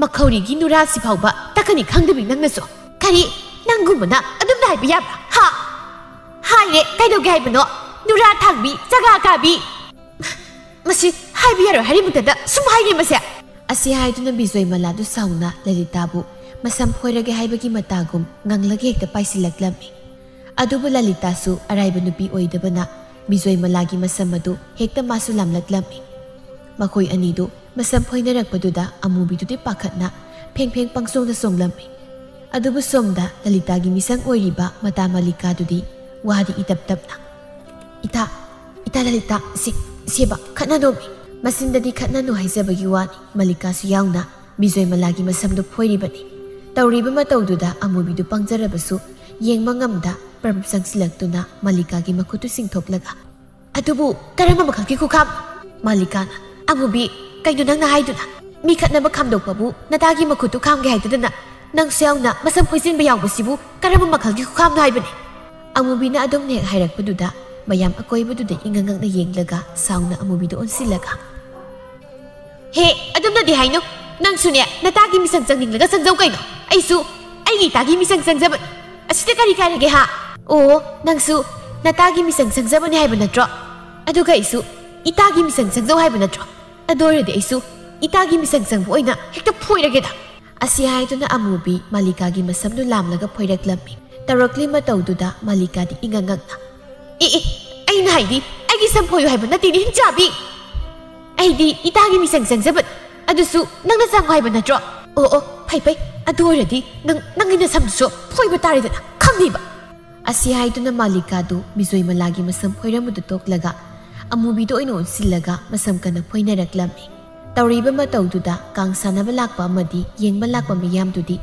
ꯃꯈꯧꯔꯤꯒꯤ ꯅꯨꯔꯥꯁꯤ ꯐꯥꯎꯕ ꯇꯛꯀꯅꯤ ꯈꯪꯗꯕꯤ ꯅꯪꯅꯁꯨ꯫ ꯀꯔꯤ? ꯅꯪꯒꯨꯝꯕꯅ ꯑꯗꯨꯝꯅ ꯍꯥꯏꯕ ꯌꯥꯕ꯭ꯔꯥ? ꯍꯥ? ꯍꯥꯏꯔꯦ, ꯀꯩꯗꯧꯒꯦ ꯍꯥꯏꯕꯅꯣ? ꯅꯨꯔꯥ ꯊꯥꯡꯕꯤ, ꯆꯒꯥ ꯀꯥꯕꯤ꯫ ꯃꯁꯤ ꯍꯥꯏꯕ ꯌꯥꯔꯣꯏ ꯍꯥꯏꯔꯤꯃꯛꯇꯗ ꯁꯨꯝ ꯍꯥꯏꯅꯦ ꯃꯁꯦ"꯫ ꯑꯁꯤ ꯍꯥꯏꯗꯨꯅ ꯕꯤꯖꯣꯏꯃꯂꯥꯗꯨ ꯁꯥꯎꯅ ꯂꯂꯤꯇꯥꯕꯨ ꯃꯁꯝ ꯐꯣꯏꯔꯒꯦ ꯍꯥꯏꯕꯒꯤ ꯃꯇꯥꯒꯨꯝ ꯉꯪꯂꯒ ꯍꯦꯛꯇ ꯄꯥꯏꯁꯤꯜꯂꯛꯂꯝꯃꯤ꯫ ꯑꯗꯨꯕꯨ ꯂꯂꯤꯇꯥꯁꯨ ꯑꯔꯥꯏꯕ ꯅꯨꯄꯤ ꯑꯣꯏꯗꯕꯅ ꯕꯤꯖꯣꯏꯃꯂꯥꯒꯤ ꯃꯁꯝ ꯑꯗꯨ ꯍꯦꯛꯇ ꯃꯥꯁꯨ ꯂꯥꯝꯂꯛꯂꯝꯃꯤ꯫ ꯃꯈꯣꯏ ꯑꯅꯤꯗꯨ ꯃꯁꯝ ꯐꯣꯏꯅꯔꯛꯄꯗꯨꯗ ꯑꯃꯨꯕꯤꯗꯨꯗꯤ ꯄꯥꯈꯠꯅ ꯐꯦꯡ ꯐꯦꯡ ꯄꯪꯆꯣꯡꯗ ꯆꯣꯡꯂꯝꯃꯤ꯫ ꯑꯗꯨꯕꯨ ꯁꯣꯝꯗ ꯂꯂꯤꯇꯥꯒꯤ ꯃꯤꯁꯪ ꯑꯣꯏꯔꯤꯕ ꯃꯇꯥ ꯃꯂꯤꯀꯥꯗꯨꯗꯤ ꯋꯥꯗꯤ ꯏꯇꯞ ꯇꯞꯅ, "ꯏꯇꯥ, ꯏꯇꯥ ꯂꯂꯤꯇꯥ, ꯁꯤ, ꯁꯦꯕ, ꯈꯠꯅꯅꯣꯃꯤ"꯫ ꯃꯆꯤꯟꯗꯗꯤ ꯈꯠꯅꯅꯨ ꯍꯥꯏꯖꯕꯒꯤ ꯋꯥꯅꯤ, ꯃꯂꯤꯀꯥꯁꯨ ꯌꯥꯎꯅ ꯕꯤꯖꯣꯏꯃꯂꯥꯒꯤ ꯃꯁꯝꯗꯨ ꯐꯣꯏꯔꯤꯕꯅꯤ꯫ ꯇꯧꯔꯤꯕ ꯃꯇꯧꯗꯨꯗ ꯑꯃꯨꯕꯤꯗꯨ ꯄꯪꯖꯔꯕꯁꯨ ꯌꯦꯡꯕ ꯉꯝꯗ ꯄ꯭ꯔꯞ ꯆꯪꯁꯤꯜꯂꯛꯇꯨꯅ ꯃꯂꯤꯀꯥꯒꯤ ꯃꯈꯨꯠꯇꯨ ꯆꯤꯡꯊꯣꯛꯂꯒ, "ꯑꯗꯨꯕꯨ ꯀꯔꯝꯕ ꯃꯈꯜꯒꯤ ꯈꯨꯈꯥꯝ?" ꯃꯥꯂꯤꯀꯥꯅ, "ꯑꯃꯨꯕꯤ, ꯀꯩꯅꯣ ꯅꯪꯅ ꯍꯥꯏꯗꯨꯅ? ꯃꯤ ꯈꯠꯅꯕ ꯈꯥꯝꯗꯣꯛꯄꯕꯨ ꯅꯇꯥꯒꯤ ꯃꯈꯨꯠꯇꯨ ꯈꯥꯝꯒꯦ ꯍꯥꯏꯗꯗꯅ ꯅꯪꯁꯨ ꯌꯥꯎꯅ ꯃꯁꯝ ꯐꯣꯏꯖꯤꯟꯕ ꯌꯥꯎꯕꯁꯤꯕꯨ ꯀꯔꯝꯕ ꯃꯈꯜꯒꯤ ꯈꯨꯈꯥꯝꯅꯣ ꯍꯥꯏꯕꯅꯤ?" ꯑꯃꯨꯕꯤꯅ ꯑꯗꯨꯝꯅ ꯍꯦꯛ ꯍꯥꯏꯔꯛꯄꯗꯨꯗ ꯃꯌꯥꯝ ꯑꯀꯣꯏꯕꯗꯨꯗ ꯏꯉꯛ ꯉꯛꯅ ꯌꯦꯡꯂꯒ ꯁꯥꯎꯅ ꯑꯃꯨꯕꯤꯗ ꯑꯣꯟꯁꯤꯜꯂꯒ, "ꯍꯦ, ꯑꯗꯨꯝꯅꯗꯤ ꯍꯥꯏꯅꯨ꯫ ꯅꯪꯁꯨꯅꯦ, ꯅꯇꯥꯒꯤ ꯃꯤꯁꯪ ꯆꯪꯅꯤꯡꯂꯒ ꯆꯪꯖꯧ ꯀꯩꯅꯣ꯫ ꯑꯩꯁꯨ ꯑꯩꯒꯤ ꯏꯇꯥꯒꯤ ꯃꯤꯁꯪ ꯆꯪꯖꯕ꯫ ꯑꯁꯤꯗ ꯀꯔꯤ ꯀꯥꯏꯔꯒꯦ ꯍꯥ? ꯑꯣ, ꯅꯪꯁꯨ ꯅꯇꯥꯒꯤ ꯃꯤꯁꯪ ꯆꯪꯖꯕꯅꯤ ꯍꯥꯏꯕ ꯅꯠꯇ꯭ꯔꯣ? ꯑꯗꯨꯒ ꯑꯩꯁꯨ ꯏꯇꯥꯒꯤ ꯃꯤꯁꯪ ꯆꯪꯖꯧ ꯍꯥꯏꯕ ꯅꯠꯇ꯭ꯔꯣ? ꯑꯗꯨ ꯑꯣꯏꯔꯗꯤ ꯑꯩꯁꯨ ꯏꯇꯥꯒꯤ ꯃꯤꯁꯪ ꯆꯪꯕ ꯑꯣꯏꯅ ꯍꯦꯛꯇ ꯐꯣꯏꯔꯒꯦꯗ꯫" ꯑꯁꯤ ꯍꯥꯏꯗꯨꯅ ꯑꯃꯨꯕꯤ ꯃꯥꯂꯤꯀꯥꯒꯤ ꯃꯁꯝꯗꯨ ꯂꯥꯝꯂꯒ ꯐꯣꯏꯔꯛꯂꯝꯃꯤ꯫ ꯇꯧꯔꯛꯂꯤ ꯃꯇꯧꯗꯨꯗ ꯃꯥꯂꯤꯀꯥꯗꯤ ꯏꯉꯛ ꯉꯛꯅ, "ꯑꯦ, ꯑꯦ, ꯑꯩꯅ ꯍꯥꯏꯗꯤ ꯑꯩꯒꯤ ꯁꯝ ꯐꯣꯏꯌꯨ ꯍꯥꯏꯕ ꯅꯠꯇꯦꯅꯦ, ꯍꯤꯡꯆꯥꯕꯤ꯫ ꯑꯩꯗꯤ ꯏꯇꯥꯒꯤ ꯃꯤꯁꯪ ꯆꯪꯖꯕ, ꯑꯗꯨꯁꯨ ꯅꯪꯅ ꯆꯪꯉꯨ ꯍꯥꯏꯕ ꯅꯠꯇ꯭ꯔꯣ? ꯑꯣ, ꯑꯣ, ꯐꯩ, ꯐꯩ꯫ ꯑꯗꯨ ꯑꯣꯏꯔꯗꯤ ꯅꯪ, ꯅꯪꯒꯤ ꯅꯁꯝꯗꯨꯁꯨ ꯐꯣꯏꯕ ꯇꯥꯔꯦꯗꯅ, ꯈꯪꯗꯦꯕ꯫" ꯑꯁꯤ ꯍꯥꯏꯗꯨꯅ ꯃꯥꯂꯤꯀꯥꯗꯨ ꯕꯤꯖꯣꯏꯃꯂꯥꯒꯤ ꯃꯁꯝ ꯐꯣꯏꯔꯝꯕꯗꯨ ꯇꯣꯛꯂꯒ ꯑꯃꯨꯕꯤꯗ ꯑꯣꯏꯅ ꯑꯣꯟꯁꯤꯜꯂꯒ ꯃꯁꯝ ꯀꯟꯅ ꯐꯣꯏꯅꯔꯛꯂꯝꯃꯤ꯫ ꯇꯧꯔꯤꯕ ꯃꯇꯧꯗꯨꯗ ꯀꯥꯡ ꯁꯥꯟꯅꯕ ꯂꯥꯛꯄ ꯑꯃꯗꯤ ꯌꯦꯡꯕ ꯂꯥꯛꯄ ꯃꯤꯌꯥꯝꯗꯨꯗꯤ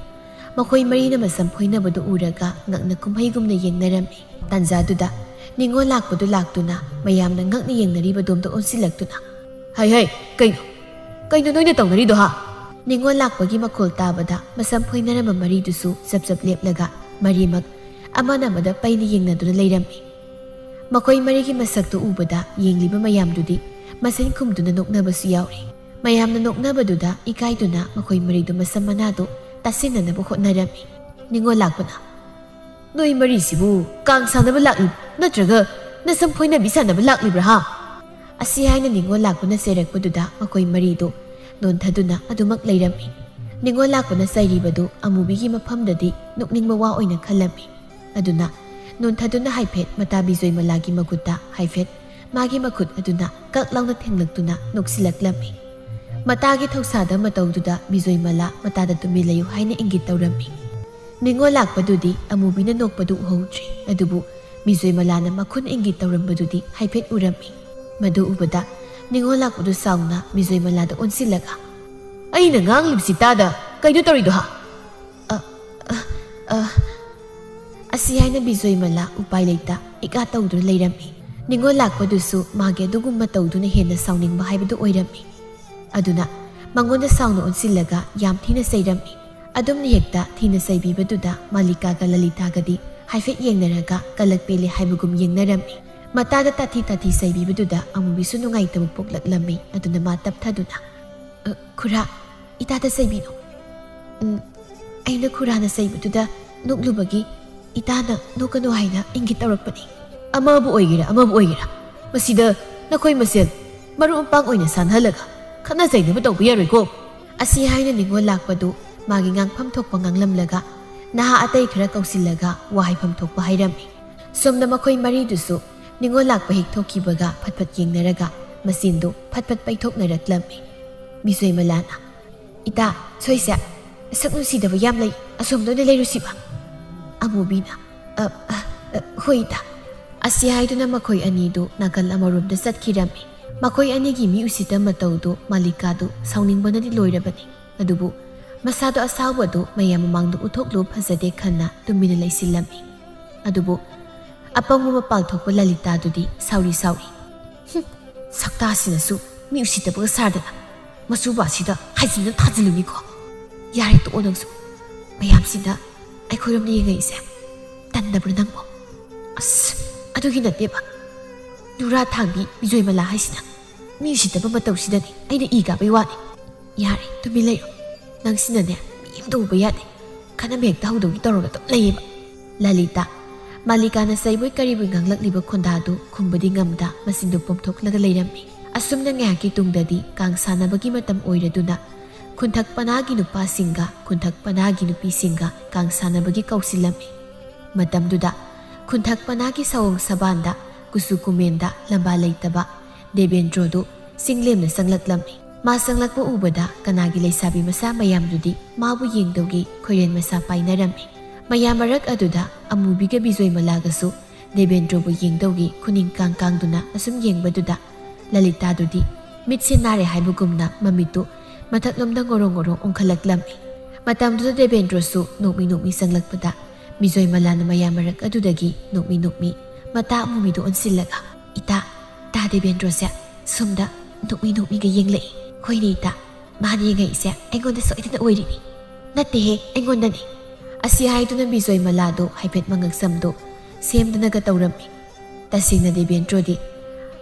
ꯃꯈꯣꯏ ꯃꯔꯤꯅ ꯃꯁꯝ ꯐꯣꯏꯅꯕꯗꯨ ꯎꯔꯒ ꯉꯛꯅ ꯀꯨꯝꯍꯩꯒꯨꯝꯅ ꯌꯦꯡꯅꯔꯝꯃꯤ꯫ ꯇꯥꯟꯖꯥꯗꯨꯗ ꯅꯤꯉꯣꯜ ꯂꯥꯛꯄꯗꯨ ꯂꯥꯛꯇꯨꯅ ꯃꯌꯥꯝꯅ ꯉꯛꯅ ꯌꯦꯡꯅꯔꯤꯕꯗꯣꯝꯗ ꯑꯣꯟꯁꯤꯜꯂꯛꯇꯨꯅ, "ꯍꯩ, ꯍꯩ, ꯀꯩꯅꯣ? ꯀꯩꯅꯣ ꯅꯣꯏꯅ ꯇꯧꯅꯔꯤꯗꯣ, ꯍꯥ?" ꯅꯤꯉꯣꯜ ꯂꯥꯛꯄꯒꯤ ꯃꯈꯣꯜ ꯇꯥꯕꯗ ꯃꯁꯝ ꯐꯣꯏꯅꯔꯝꯕ ꯃꯔꯤꯗꯨꯁꯨ ꯆꯞ ꯆꯞ ꯂꯦꯞꯂꯒ ꯃꯔꯤꯃꯛ ꯑꯃꯅ ꯑꯃꯗ ꯄꯩꯅ ꯌꯦꯡꯅꯗꯨꯅ ꯂꯩꯔꯝꯃꯤ꯫ ꯃꯈꯣꯏ ꯃꯔꯤꯒꯤ ꯃꯁꯛꯇꯨ ꯎꯕꯗ ꯌꯦꯡꯂꯤꯕ ꯃꯌꯥꯝꯗꯨꯗꯤ ꯃꯁꯤꯟ ꯈꯨꯝꯗꯨꯅ ꯅꯣꯛꯅꯕꯁꯨ ꯌꯥꯎꯔꯤ꯫ ꯃꯌꯥꯝꯅ ꯅꯣꯛꯅꯕꯗꯨꯗ ꯏꯀꯥꯏꯗꯨꯅ ꯃꯈꯣꯏ ꯃꯔꯤꯗꯨ ꯃꯁꯝ ꯃꯅꯥꯗꯨ ꯇꯥꯁꯤꯟꯅꯅꯕ ꯍꯣꯠꯅꯔꯝꯃꯤ꯫ ꯅꯤꯉꯣꯜ ꯂꯥꯛꯄꯅ, "ꯅꯣꯏ ꯃꯔꯤꯁꯤꯕꯨ ꯀꯥꯡ ꯁꯥꯟꯅꯕ ꯂꯥꯛꯂꯤꯕ꯭ꯔꯥ, ꯅꯠꯇ꯭ꯔꯒ ꯅꯁꯝ ꯐꯣꯏꯅꯕꯤ ꯁꯥꯟꯅꯕ ꯂꯥꯛꯂꯤꯕ꯭ꯔꯥ, ꯍꯥ?" ꯑꯁꯤ ꯍꯥꯏꯅ ꯅꯤꯉꯣꯜ ꯂꯥꯛꯄꯅ ꯆꯩꯔꯛꯄꯗꯨꯗ ꯃꯈꯣꯏ ꯃꯔꯤꯗꯨ ꯅꯣꯟꯊꯗꯨꯅ ꯑꯗꯨꯃꯛ ꯂꯩꯔꯝꯃꯤ꯫ ꯅꯤꯉꯣꯜ ꯂꯥꯛꯄꯅ ꯆꯩꯔꯤꯕꯗꯨ ꯑꯃꯨꯕꯤꯒꯤ ꯃꯐꯝꯗꯗꯤ ꯅꯣꯛꯅꯤꯡꯕ ꯋꯥ ꯑꯣꯏꯅ ꯈꯜꯂꯝꯃꯤ꯫ ꯑꯗꯨꯅ ꯅꯣꯟꯊꯗꯨꯅ ꯍꯥꯏꯐꯦꯠ ꯃꯇꯥ ꯕꯤꯖꯣꯏꯃꯂꯥꯒꯤ ꯃꯈꯨꯠꯇ ꯍꯥꯏꯐꯦꯠ ꯃꯥꯒꯤ ꯃꯈꯨꯠ ꯑꯗꯨꯅ ꯀꯛ ꯂꯥꯎꯅ ꯊꯦꯡꯂꯛꯇꯨꯅ ꯅꯣꯛꯁꯤꯜꯂꯛꯂꯝꯃꯤ꯫ ꯃꯇꯥꯒꯤ ꯊꯧꯁꯥꯗ ꯃꯇꯧꯗꯨꯗ ꯕꯤꯖꯣꯏꯃꯂꯥ ꯃꯇꯥꯗ ꯇꯨꯃꯤꯟ ꯂꯩꯌꯨ ꯍꯥꯏꯅ ꯏꯪꯒꯤꯠ ꯇꯧꯔꯝꯃꯤ꯫ ꯅꯤꯉꯣꯜ ꯂꯥꯛꯄꯗꯨꯗꯤ ꯑꯃꯨꯕꯤꯅ ꯅꯣꯛꯄꯗꯨ ꯎꯍꯧꯗ꯭ꯔꯤ, ꯑꯗꯨꯕꯨ ꯕꯤꯖꯣꯏꯃꯂꯥꯅ ꯃꯈꯨꯠ ꯏꯪꯒꯤꯠ ꯇꯧꯔꯝꯕꯗꯨꯗꯤ ꯍꯥꯏꯐꯦꯠ ꯎꯔꯝꯃꯤ꯫ ꯃꯗꯨ ꯎꯕꯗ ꯅꯤꯉꯣꯜ ꯂꯥꯛꯄꯗꯨ ꯁꯥꯎꯅ ꯕꯤꯖꯣꯏꯃꯂꯥꯗ ꯑꯣꯟꯁꯤꯜꯂꯒ, "ꯑꯩꯅ ꯉꯥꯡꯂꯤꯕꯁꯤ ꯇꯥꯗ ꯀꯩꯅꯣ ꯇꯧꯔꯤꯗꯣ, ꯍꯥ?" ꯑ, ꯑ, ꯑ꯫ ꯑꯁꯤ ꯍꯥꯏꯅ ꯕꯤꯖꯣꯏꯃꯂꯥ ꯎꯄꯥꯏ ꯂꯩꯇ ꯏꯀꯥ ꯇꯧꯗꯨꯅ ꯂꯩꯔꯝꯃꯤ꯫ ꯅꯤꯉꯣꯜ ꯂꯥꯛꯄꯗꯨꯁꯨ ꯃꯥꯒꯤ ꯑꯗꯨꯒꯨꯝꯕ ꯇꯧꯗꯨꯅ ꯍꯦꯟꯅ ꯁꯥꯎꯅꯤꯡꯕ ꯍꯥꯏꯕꯗꯨ ꯑꯣꯏꯔꯝꯃꯤ꯫ ꯑꯗꯨꯅ ꯃꯉꯣꯟꯗ ꯁꯥꯎꯅ ꯑꯣꯟꯁꯤꯜꯂꯒ ꯌꯥꯝ ꯊꯤꯅ ꯆꯩꯔꯝꯃꯤ꯫ ꯑꯗꯨꯝꯅ ꯍꯦꯛꯇ ꯊꯤꯅ ꯆꯩꯕꯤꯕꯗꯨꯗ ꯃꯥꯂꯤꯀꯥꯒ ꯂꯂꯤꯇꯥꯒꯗꯤ ꯍꯥꯏꯐꯦꯠ ꯌꯦꯡꯅꯔꯒ ꯀꯂꯛ ꯄꯦꯜꯂꯦ ꯍꯥꯏꯕꯒꯨꯝ ꯌꯦꯡꯅꯔꯝꯃꯤ꯫ ꯃꯇꯥꯗ ꯇꯥꯊꯤ ꯇꯥꯊꯤ ꯆꯩꯕꯤꯕꯗꯨꯗ ꯑꯃꯨꯕꯤꯁꯨ ꯅꯨꯡꯉꯥꯏꯇꯕ ꯄꯣꯛꯂꯛꯂꯝꯃꯤ꯫ ꯑꯗꯨꯅ ꯃꯥ ꯇꯞꯊꯗꯨꯅ, "ꯑ, ꯈꯨꯔꯥ, ꯏꯇꯥꯗ ꯆꯩꯕꯤꯅꯣ꯫ ꯎꯝ, ꯑꯩꯅ ꯈꯨꯔꯥꯅ ꯆꯩꯕꯗꯨꯗ ꯅꯣꯛꯂꯨꯕꯒꯤ ꯏꯇꯥꯅ ꯅꯣꯛꯀꯅꯨ ꯍꯥꯏꯅ ꯏꯪꯒꯤꯠ ꯇꯧꯔꯛꯄꯅꯤ꯫ ꯑꯃꯕꯨ ꯑꯣꯏꯒꯦꯔꯥ ꯑꯃꯕꯨ ꯑꯣꯏꯒꯦꯔꯥ, ꯃꯁꯤꯗ ꯅꯈꯣꯏ ꯃꯁꯦꯜ ꯃꯔꯨꯞ ꯃꯄꯥꯡ ꯑꯣꯏꯅ ꯁꯥꯟꯅꯍꯜꯂꯒ ꯈꯠꯅ ꯆꯩꯅꯕ ꯇꯧꯕ ꯌꯥꯔꯣꯏꯀꯣ"꯫ ꯑꯁꯤ ꯍꯥꯏꯅ ꯅꯤꯉꯣꯜ ꯂꯥꯛꯄꯗꯨ ꯃꯥꯒꯤ ꯉꯥꯡꯐꯝ ꯊꯣꯛꯄ ꯉꯥꯡꯂꯝꯂꯒ ꯅꯍꯥ ꯑꯇꯩ ꯈꯔ ꯀꯧꯁꯤꯜꯂꯒ ꯋꯥ ꯍꯥꯏꯐꯝ ꯊꯣꯛꯄ ꯍꯥꯏꯔꯝꯃꯤ꯫ ꯁꯣꯝꯗ ꯃꯈꯣꯏ ꯃꯔꯤꯗꯨꯁꯨ ꯅꯤꯉꯣꯜ ꯂꯥꯛꯄ ꯍꯦꯛ ꯊꯣꯛꯈꯤꯕꯒ ꯐꯠ ꯐꯠ ꯌꯦꯡꯅꯔꯒ ꯃꯆꯤꯟꯗꯨ ꯐꯠ ꯐꯠ ꯄꯩꯊꯣꯛꯅꯔꯛꯂꯝꯃꯤ꯫ ꯕꯤꯖꯣꯏꯃꯂꯥꯅ, "ꯏꯇꯥ, ꯁꯣꯏꯁꯦ, ꯁꯛ ꯅꯨꯡꯁꯤꯗꯕ ꯌꯥꯝ ꯂꯩ, ꯑꯁꯣꯝꯗ ꯑꯣꯏꯅ ꯂꯩꯔꯨꯁꯤꯕ?" ꯑꯃꯨꯕꯤꯅ, "ꯑ, ꯑ, ꯑ, ꯍꯣꯏ ꯏꯇꯥ"꯫ ꯑꯁꯤ ꯍꯥꯏꯗꯨꯅ ꯃꯈꯣꯏ ꯑꯅꯤꯗꯨ ꯅꯥꯀꯜ ꯑꯃꯔꯣꯝꯗ ꯆꯠꯈꯤꯔꯝꯃꯤ꯫ ꯃꯈꯣꯏ ꯑꯅꯤꯒꯤ ꯃꯤ ꯎꯁꯤꯠꯇ ꯃꯇꯧꯗꯨ ꯃꯥꯂꯤꯀꯥꯗꯨ ꯁꯥꯎꯅꯤꯡꯕꯅꯗꯤ ꯂꯣꯏꯔꯕꯅꯤ꯫ ꯑꯗꯨꯕꯨ ꯃꯁꯥꯗꯣ ꯑꯁꯥꯎꯕꯗꯨ ꯃꯌꯥꯝ ꯃꯃꯥꯡꯗ ꯎꯠꯊꯣꯛꯂꯨ ꯐꯖꯗꯦ ꯈꯟꯅ ꯇꯨꯃꯤꯟꯅ ꯂꯩꯁꯤꯜꯂꯝꯃꯤ꯫ ꯑꯗꯨꯕꯨ ꯑꯄꯪꯕ ꯃꯄꯥꯜ ꯊꯣꯛꯄ ꯂꯂꯤꯇꯥꯗꯨꯗꯤ ꯁꯥꯎꯔꯤ ꯁꯥꯎꯔꯤ, "ꯍꯨꯝ, ꯁꯛꯇꯥꯁꯤꯅꯁꯨ ꯃꯤ ꯎꯁꯤꯠꯇꯕꯒ ꯁꯥꯗꯅ ꯃꯆꯨꯕꯥꯁꯤꯗ ꯍꯥꯏꯖꯤꯟꯅ ꯊꯥꯖꯤꯜꯂꯨꯅꯤꯀꯣ꯫ ꯌꯥꯔꯦ, ꯇꯣꯛꯑꯣ ꯅꯪꯁꯨ꯫ ꯃꯌꯥꯝꯁꯤꯅ ꯑꯩꯈꯣꯏꯔꯣꯝꯗ ꯌꯦꯡꯉꯛꯏꯁꯦ ꯇꯟꯗꯕ꯭ꯔꯣ ꯅꯪꯕꯣ?" "ꯑꯁ, ꯑꯗꯨꯒꯤ ꯅꯠꯇꯦꯕ꯫ ꯅꯨꯔꯥ ꯊꯥꯡꯕꯤ ꯕꯤꯖꯣꯏꯃꯂꯥ ꯍꯥꯏꯁꯤꯅ ꯃꯤ ꯎꯁꯤꯠꯇꯕ ꯃꯇꯧꯁꯤꯗꯅꯤ ꯑꯩꯅ ꯏ ꯀꯥꯕꯩ ꯋꯥꯅꯤ꯫ ꯌꯥꯔꯦ, ꯇꯨꯃꯤꯟ ꯂꯩꯔꯣ꯫ ꯅꯪꯁꯤꯅꯅꯦ, ꯃꯤ ꯑꯃꯇ ꯎꯕ ꯌꯥꯗꯦ꯫ ꯈꯠꯅꯕ ꯍꯦꯛꯇ ꯍꯧꯗꯧꯒꯤ ꯇꯧꯔꯒ ꯑꯗꯨꯝ ꯂꯩꯌꯦꯕ"꯫ ꯂꯂꯤꯇꯥ, ꯃꯥꯂꯤꯀꯥꯅ ꯆꯩꯕꯣꯏ ꯀꯔꯤꯕꯣꯏ ꯉꯥꯡꯂꯛꯂꯤꯕ ꯈꯣꯟꯗꯥꯗꯨ ꯈꯨꯝꯕꯗꯤ ꯉꯝꯗ ꯃꯆꯤꯟꯗꯨ ꯄꯣꯝꯊꯣꯛꯂꯒ ꯂꯩꯔꯝꯃꯤ꯫ ꯑꯁꯨꯝꯅ ꯉꯥꯏꯍꯥꯛꯀꯤ ꯇꯨꯡꯗꯗꯤ ꯀꯥꯡ ꯁꯥꯟꯅꯕꯒꯤ ꯃꯇꯝ ꯑꯣꯏꯔꯗꯨꯅ ꯈꯨꯟꯊꯛ ꯄꯅꯥꯒꯤ ꯅꯨꯄꯥꯁꯤꯡꯒ ꯈꯨꯟꯊꯛ ꯄꯅꯥꯒꯤ ꯅꯨꯄꯤꯁꯤꯡꯒ ꯀꯥꯡ ꯁꯥꯟꯅꯕꯒꯤ ꯀꯧꯁꯤꯜꯂꯝꯃꯤ꯫ ꯃꯇꯝꯗꯨꯗ ꯈꯨꯟꯊꯛ ꯄꯅꯥꯒꯤ ꯁꯑꯣꯡ ꯁꯕꯥꯟꯗ ꯀꯨꯆꯨ ꯀꯨꯃꯦꯟꯗ ꯂꯝꯕꯥ ꯂꯩꯇꯕ ꯗꯦꯕꯦꯟꯗ꯭ꯔꯣꯗꯨ ꯆꯤꯡꯂꯦꯝꯅ ꯆꯪꯂꯛꯂꯝꯃꯤ꯫ ꯃꯥ ꯆꯪꯂꯛꯄ ꯎꯕꯗ ꯀꯅꯥꯒꯤ ꯂꯩꯁꯥꯕꯤ ꯃꯆꯥ ꯃꯌꯥꯝꯗꯨꯗꯤ ꯃꯥꯕꯨ ꯌꯦꯡꯗꯧꯒꯤ ꯈꯣꯏꯔꯦꯟ ꯃꯁꯥ ꯄꯥꯏꯅꯔꯝꯃꯤ꯫ ꯃꯌꯥꯝ ꯃꯔꯛ ꯑꯗꯨꯗ ꯑꯃꯨꯕꯤꯒ ꯕꯤꯖꯣꯏꯃꯂꯥꯒꯁꯨ ꯗꯦꯕꯦꯟꯗ꯭ꯔꯣꯕꯨ ꯌꯦꯡꯗꯧꯒꯤ ꯈꯨꯅꯤꯡ ꯀꯥꯡ ꯀꯥꯡꯗꯨꯅ ꯑꯁꯨꯝ ꯌꯦꯡꯕꯗꯨꯗ ꯂꯂꯤꯇꯥꯗꯨꯗꯤ ꯃꯤꯠꯁꯦ ꯅꯥꯔꯦ ꯍꯥꯏꯕꯒꯨꯝꯅ ꯃꯃꯤꯠꯇꯨ ꯃꯊꯛꯂꯣꯝꯗ ꯉꯣꯔꯣꯡ ꯉꯣꯔꯣꯡ ꯑꯣꯟꯈꯠꯂꯛꯂꯝꯃꯤ꯫ ꯃꯇꯝꯗꯨꯗ ꯗꯦꯕꯦꯟꯗ꯭ꯔꯣꯁꯨ ꯅꯣꯛꯃꯤ ꯅꯣꯛꯃꯤ ꯆꯪꯂꯛꯄꯗ ꯕꯤꯖꯣꯏꯃꯂꯥꯅ ꯃꯌꯥꯝ ꯃꯔꯛ ꯑꯗꯨꯗꯒꯤ ꯅꯣꯛꯃꯤ ꯅꯣꯛꯃꯤ ꯃꯇꯥ ꯑꯃꯨꯕꯤꯗꯨ ꯑꯣꯟꯁꯤꯜꯂꯒ, "ꯏꯇꯥ, ꯇꯥ ꯗꯦꯕꯦꯟꯗ꯭ꯔꯣꯁꯦ ꯁꯣꯝꯗ ꯅꯣꯛꯃꯤ ꯅꯣꯛꯃꯤꯒ ꯌꯦꯡꯂꯛꯏ꯫ ꯍꯣꯏꯅꯦ ꯏꯇꯥ, ꯃꯥꯅ ꯌꯦꯡꯉꯛꯏꯁꯦ ꯑꯩꯉꯣꯟꯗ ꯁꯣꯏꯗꯅ ꯑꯣꯏꯔꯤꯅꯤ꯫ ꯅꯠꯇꯦꯍꯦ, ꯑꯩꯉꯣꯟꯗꯅꯤ꯫ ꯑꯁꯤ ꯍꯥꯏꯗꯨꯅ ꯕꯤꯖꯣꯏꯃꯂꯥꯗꯨ ꯍꯥꯏꯐꯦꯠ ꯃꯉꯛꯁꯝꯗꯨ ꯁꯦꯝꯗꯨꯅꯒ ꯇꯧꯔꯝꯃꯤ꯫ ꯇꯁꯦꯡꯅ ꯗꯦꯕꯦꯟꯗ꯭ꯔꯣꯗꯤ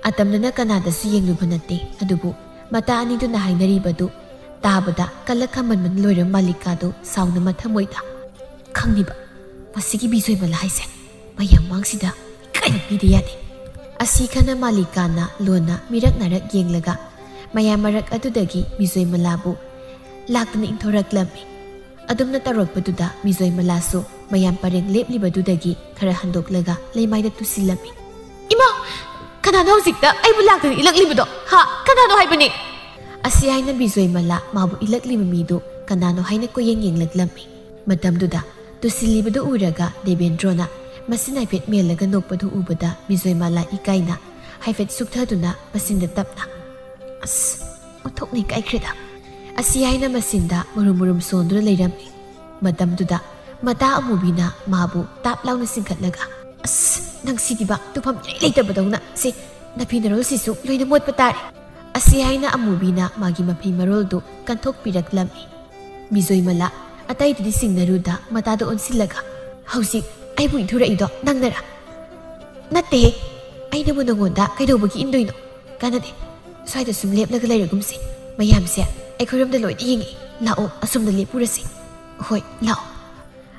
ꯑꯇꯝꯅꯅ ꯀꯅꯥꯗꯁꯨ ꯌꯦꯡꯂꯨꯕ ꯅꯠꯇꯦ, ꯑꯗꯨꯕꯨ ꯃꯇꯥ ꯑꯅꯤꯗꯨꯅ ꯍꯥꯏꯅꯔꯤꯕꯗꯨ ꯇꯥꯕꯗ ꯀꯜꯂꯛ ꯈꯝꯃꯟꯕꯅ ꯂꯣꯏꯔꯕ ꯃꯥꯂꯤꯀꯥꯗꯨ ꯁꯥꯎꯅ ꯃꯊꯃꯣꯏꯗ, "ꯈꯪꯂꯤꯕ, ꯃꯁꯤꯒꯤ ꯕꯤꯖꯣꯏꯃꯂꯥ ꯍꯥꯏꯁꯦ ꯃꯌꯥꯝ ꯃꯥꯡꯁꯤꯗ ꯏꯀꯥꯏꯕ ꯄꯤꯗ ꯌꯥꯗꯦ"꯫ ꯑꯁꯤ ꯈꯟꯅ ꯃꯥꯂꯤꯀꯥꯅ ꯂꯣꯟꯅ ꯃꯤꯔꯛ ꯅꯥꯔꯛ ꯌꯦꯡꯂꯒ ꯃꯌꯥꯝ ꯃꯔꯛ ꯑꯗꯨꯗꯒꯤ ꯕꯤꯖꯣꯏꯃꯂꯥꯕꯨ ꯂꯥꯛꯇꯨꯅ ꯏꯟꯊꯣꯔꯛꯂꯝꯃꯤ꯫ ꯑꯗꯨꯝꯅ ꯇꯧꯔꯛꯄꯗꯨꯗ ꯕꯤꯖꯣꯏꯃꯂꯥꯁꯨ ꯃꯌꯥꯝ ꯄꯔꯦꯡ ꯂꯦꯞꯂꯤꯕꯗꯨꯗꯒꯤ ꯈꯔ ꯍꯟꯗꯣꯛꯂꯒ ꯂꯩꯃꯥꯏꯗ ꯇꯨꯁꯤꯜꯂꯝꯃꯤ꯫ "ꯏꯃꯥ! ꯀꯅꯥꯅꯣ ꯍꯧꯖꯤꯛꯇ ꯑꯩꯕꯨ ꯂꯥꯛꯇꯨꯅ ꯏꯜꯂꯛꯂꯤꯕꯗꯣ? ꯍꯥ? ꯀꯅꯥꯅꯣ ꯍꯥꯏꯕꯅꯤ?" ꯑꯁꯤ ꯍꯥꯏꯅ ꯕꯤꯖꯣꯏꯃꯂꯥ ꯃꯥꯕꯨ ꯏꯜꯂꯛꯂꯤꯕ ꯃꯤꯗꯨ ꯀꯅꯥꯅꯣ ꯍꯥꯏꯅ ꯀꯣꯏꯌꯦꯡ ꯌꯦꯡꯂꯛꯂꯝꯃꯤ꯫ ꯃꯇꯝꯗꯨꯗ ꯇꯨꯁꯤꯜꯂꯤꯕꯗꯨ ꯎꯔꯒ ꯗꯦꯕꯦꯟꯗ꯭ꯔꯣꯅ ꯃꯆꯤꯟ ꯍꯥꯏꯐꯦꯠ ꯃꯦꯜꯂꯒ ꯅꯣꯛꯄꯗꯨ ꯎꯕꯗ ꯕꯤꯖꯣꯏꯃꯂꯥ ꯏꯀꯥꯏꯅ ꯍꯥꯏꯐꯦꯠ ꯁꯨꯛꯊꯗꯨꯅ ꯃꯆꯤꯟꯗ ꯇꯞꯅ, "ꯑꯁ, ꯑꯣꯟꯊꯣꯛꯅ ꯏꯀꯥꯏꯈ꯭ꯔꯦꯗ"꯫ ꯑꯁꯤ ꯍꯥꯏꯅ ꯃꯆꯤꯟꯗ ꯃꯨꯔꯨꯝ ꯃꯨꯔꯨꯝ ꯁꯣꯟꯗꯨꯅ ꯂꯩꯔꯝꯃꯤ꯫ ꯃꯇꯝꯗꯨꯗ ꯃꯇꯥ ꯑꯃꯨꯕꯤꯅ ꯃꯥꯕꯨ ꯇꯥꯞ ꯂꯥꯎꯅ ꯆꯤꯡꯈꯠꯂꯒ, "ꯑꯁ, ꯅꯪ ꯁꯤꯗꯤꯕ ꯇꯨꯐꯝ ꯏꯔꯩ ꯂꯩꯇꯕꯗꯧꯅ, ꯁꯦ, ꯅꯐꯤ ꯅꯔꯣꯜꯁꯤꯁꯨ ꯂꯣꯏꯅ ꯃꯣꯠꯄ ꯇꯥꯔꯦ"꯫ ꯑꯁꯤ ꯍꯥꯏꯅ ꯑꯃꯨꯕꯤꯅ ꯃꯥꯒꯤ ꯃꯐꯤ ꯃꯔꯣꯜꯗꯨ ꯀꯟꯊꯣꯛꯄꯤꯔꯛꯂꯝꯃꯤ꯫ ꯕꯤꯖꯣꯏꯃꯂꯥ ꯑꯇꯩꯗꯨꯗꯤ ꯆꯤꯡꯅꯔꯨꯗ ꯃꯇꯥꯗ ꯑꯣꯟꯁꯤꯜꯂꯒ, "ꯍꯧꯖꯤꯛ ꯑꯩꯕꯨ ꯏꯟꯊꯨꯔꯛꯏꯗꯣ ꯅꯪꯅꯔꯥ?" "ꯅꯠꯇꯦꯍꯦ, ꯑꯩꯅꯕꯨ ꯅꯉꯣꯟꯗ ꯀꯩꯗꯧꯕꯒꯤ ꯏꯟꯗꯣꯏꯅꯣ? ꯀꯥꯟꯅꯗꯦ, ꯁ꯭ꯋꯥꯏꯗ ꯁꯨꯝ ꯂꯦꯞꯂꯒ ꯂꯩꯔꯒꯨꯝꯁꯦ꯫ ꯃꯌꯥꯝꯁꯦ ꯑꯩꯈꯣꯏꯔꯣꯝꯗ ꯂꯣꯏꯅ ꯌꯦꯡꯉꯤ꯫ ꯂꯥꯛꯑꯣ, ꯑꯁꯣꯝꯗ ꯂꯦꯞꯄꯨꯔꯁꯤ꯫ ꯍꯣꯏ, ꯂꯥꯛꯑꯣ"꯫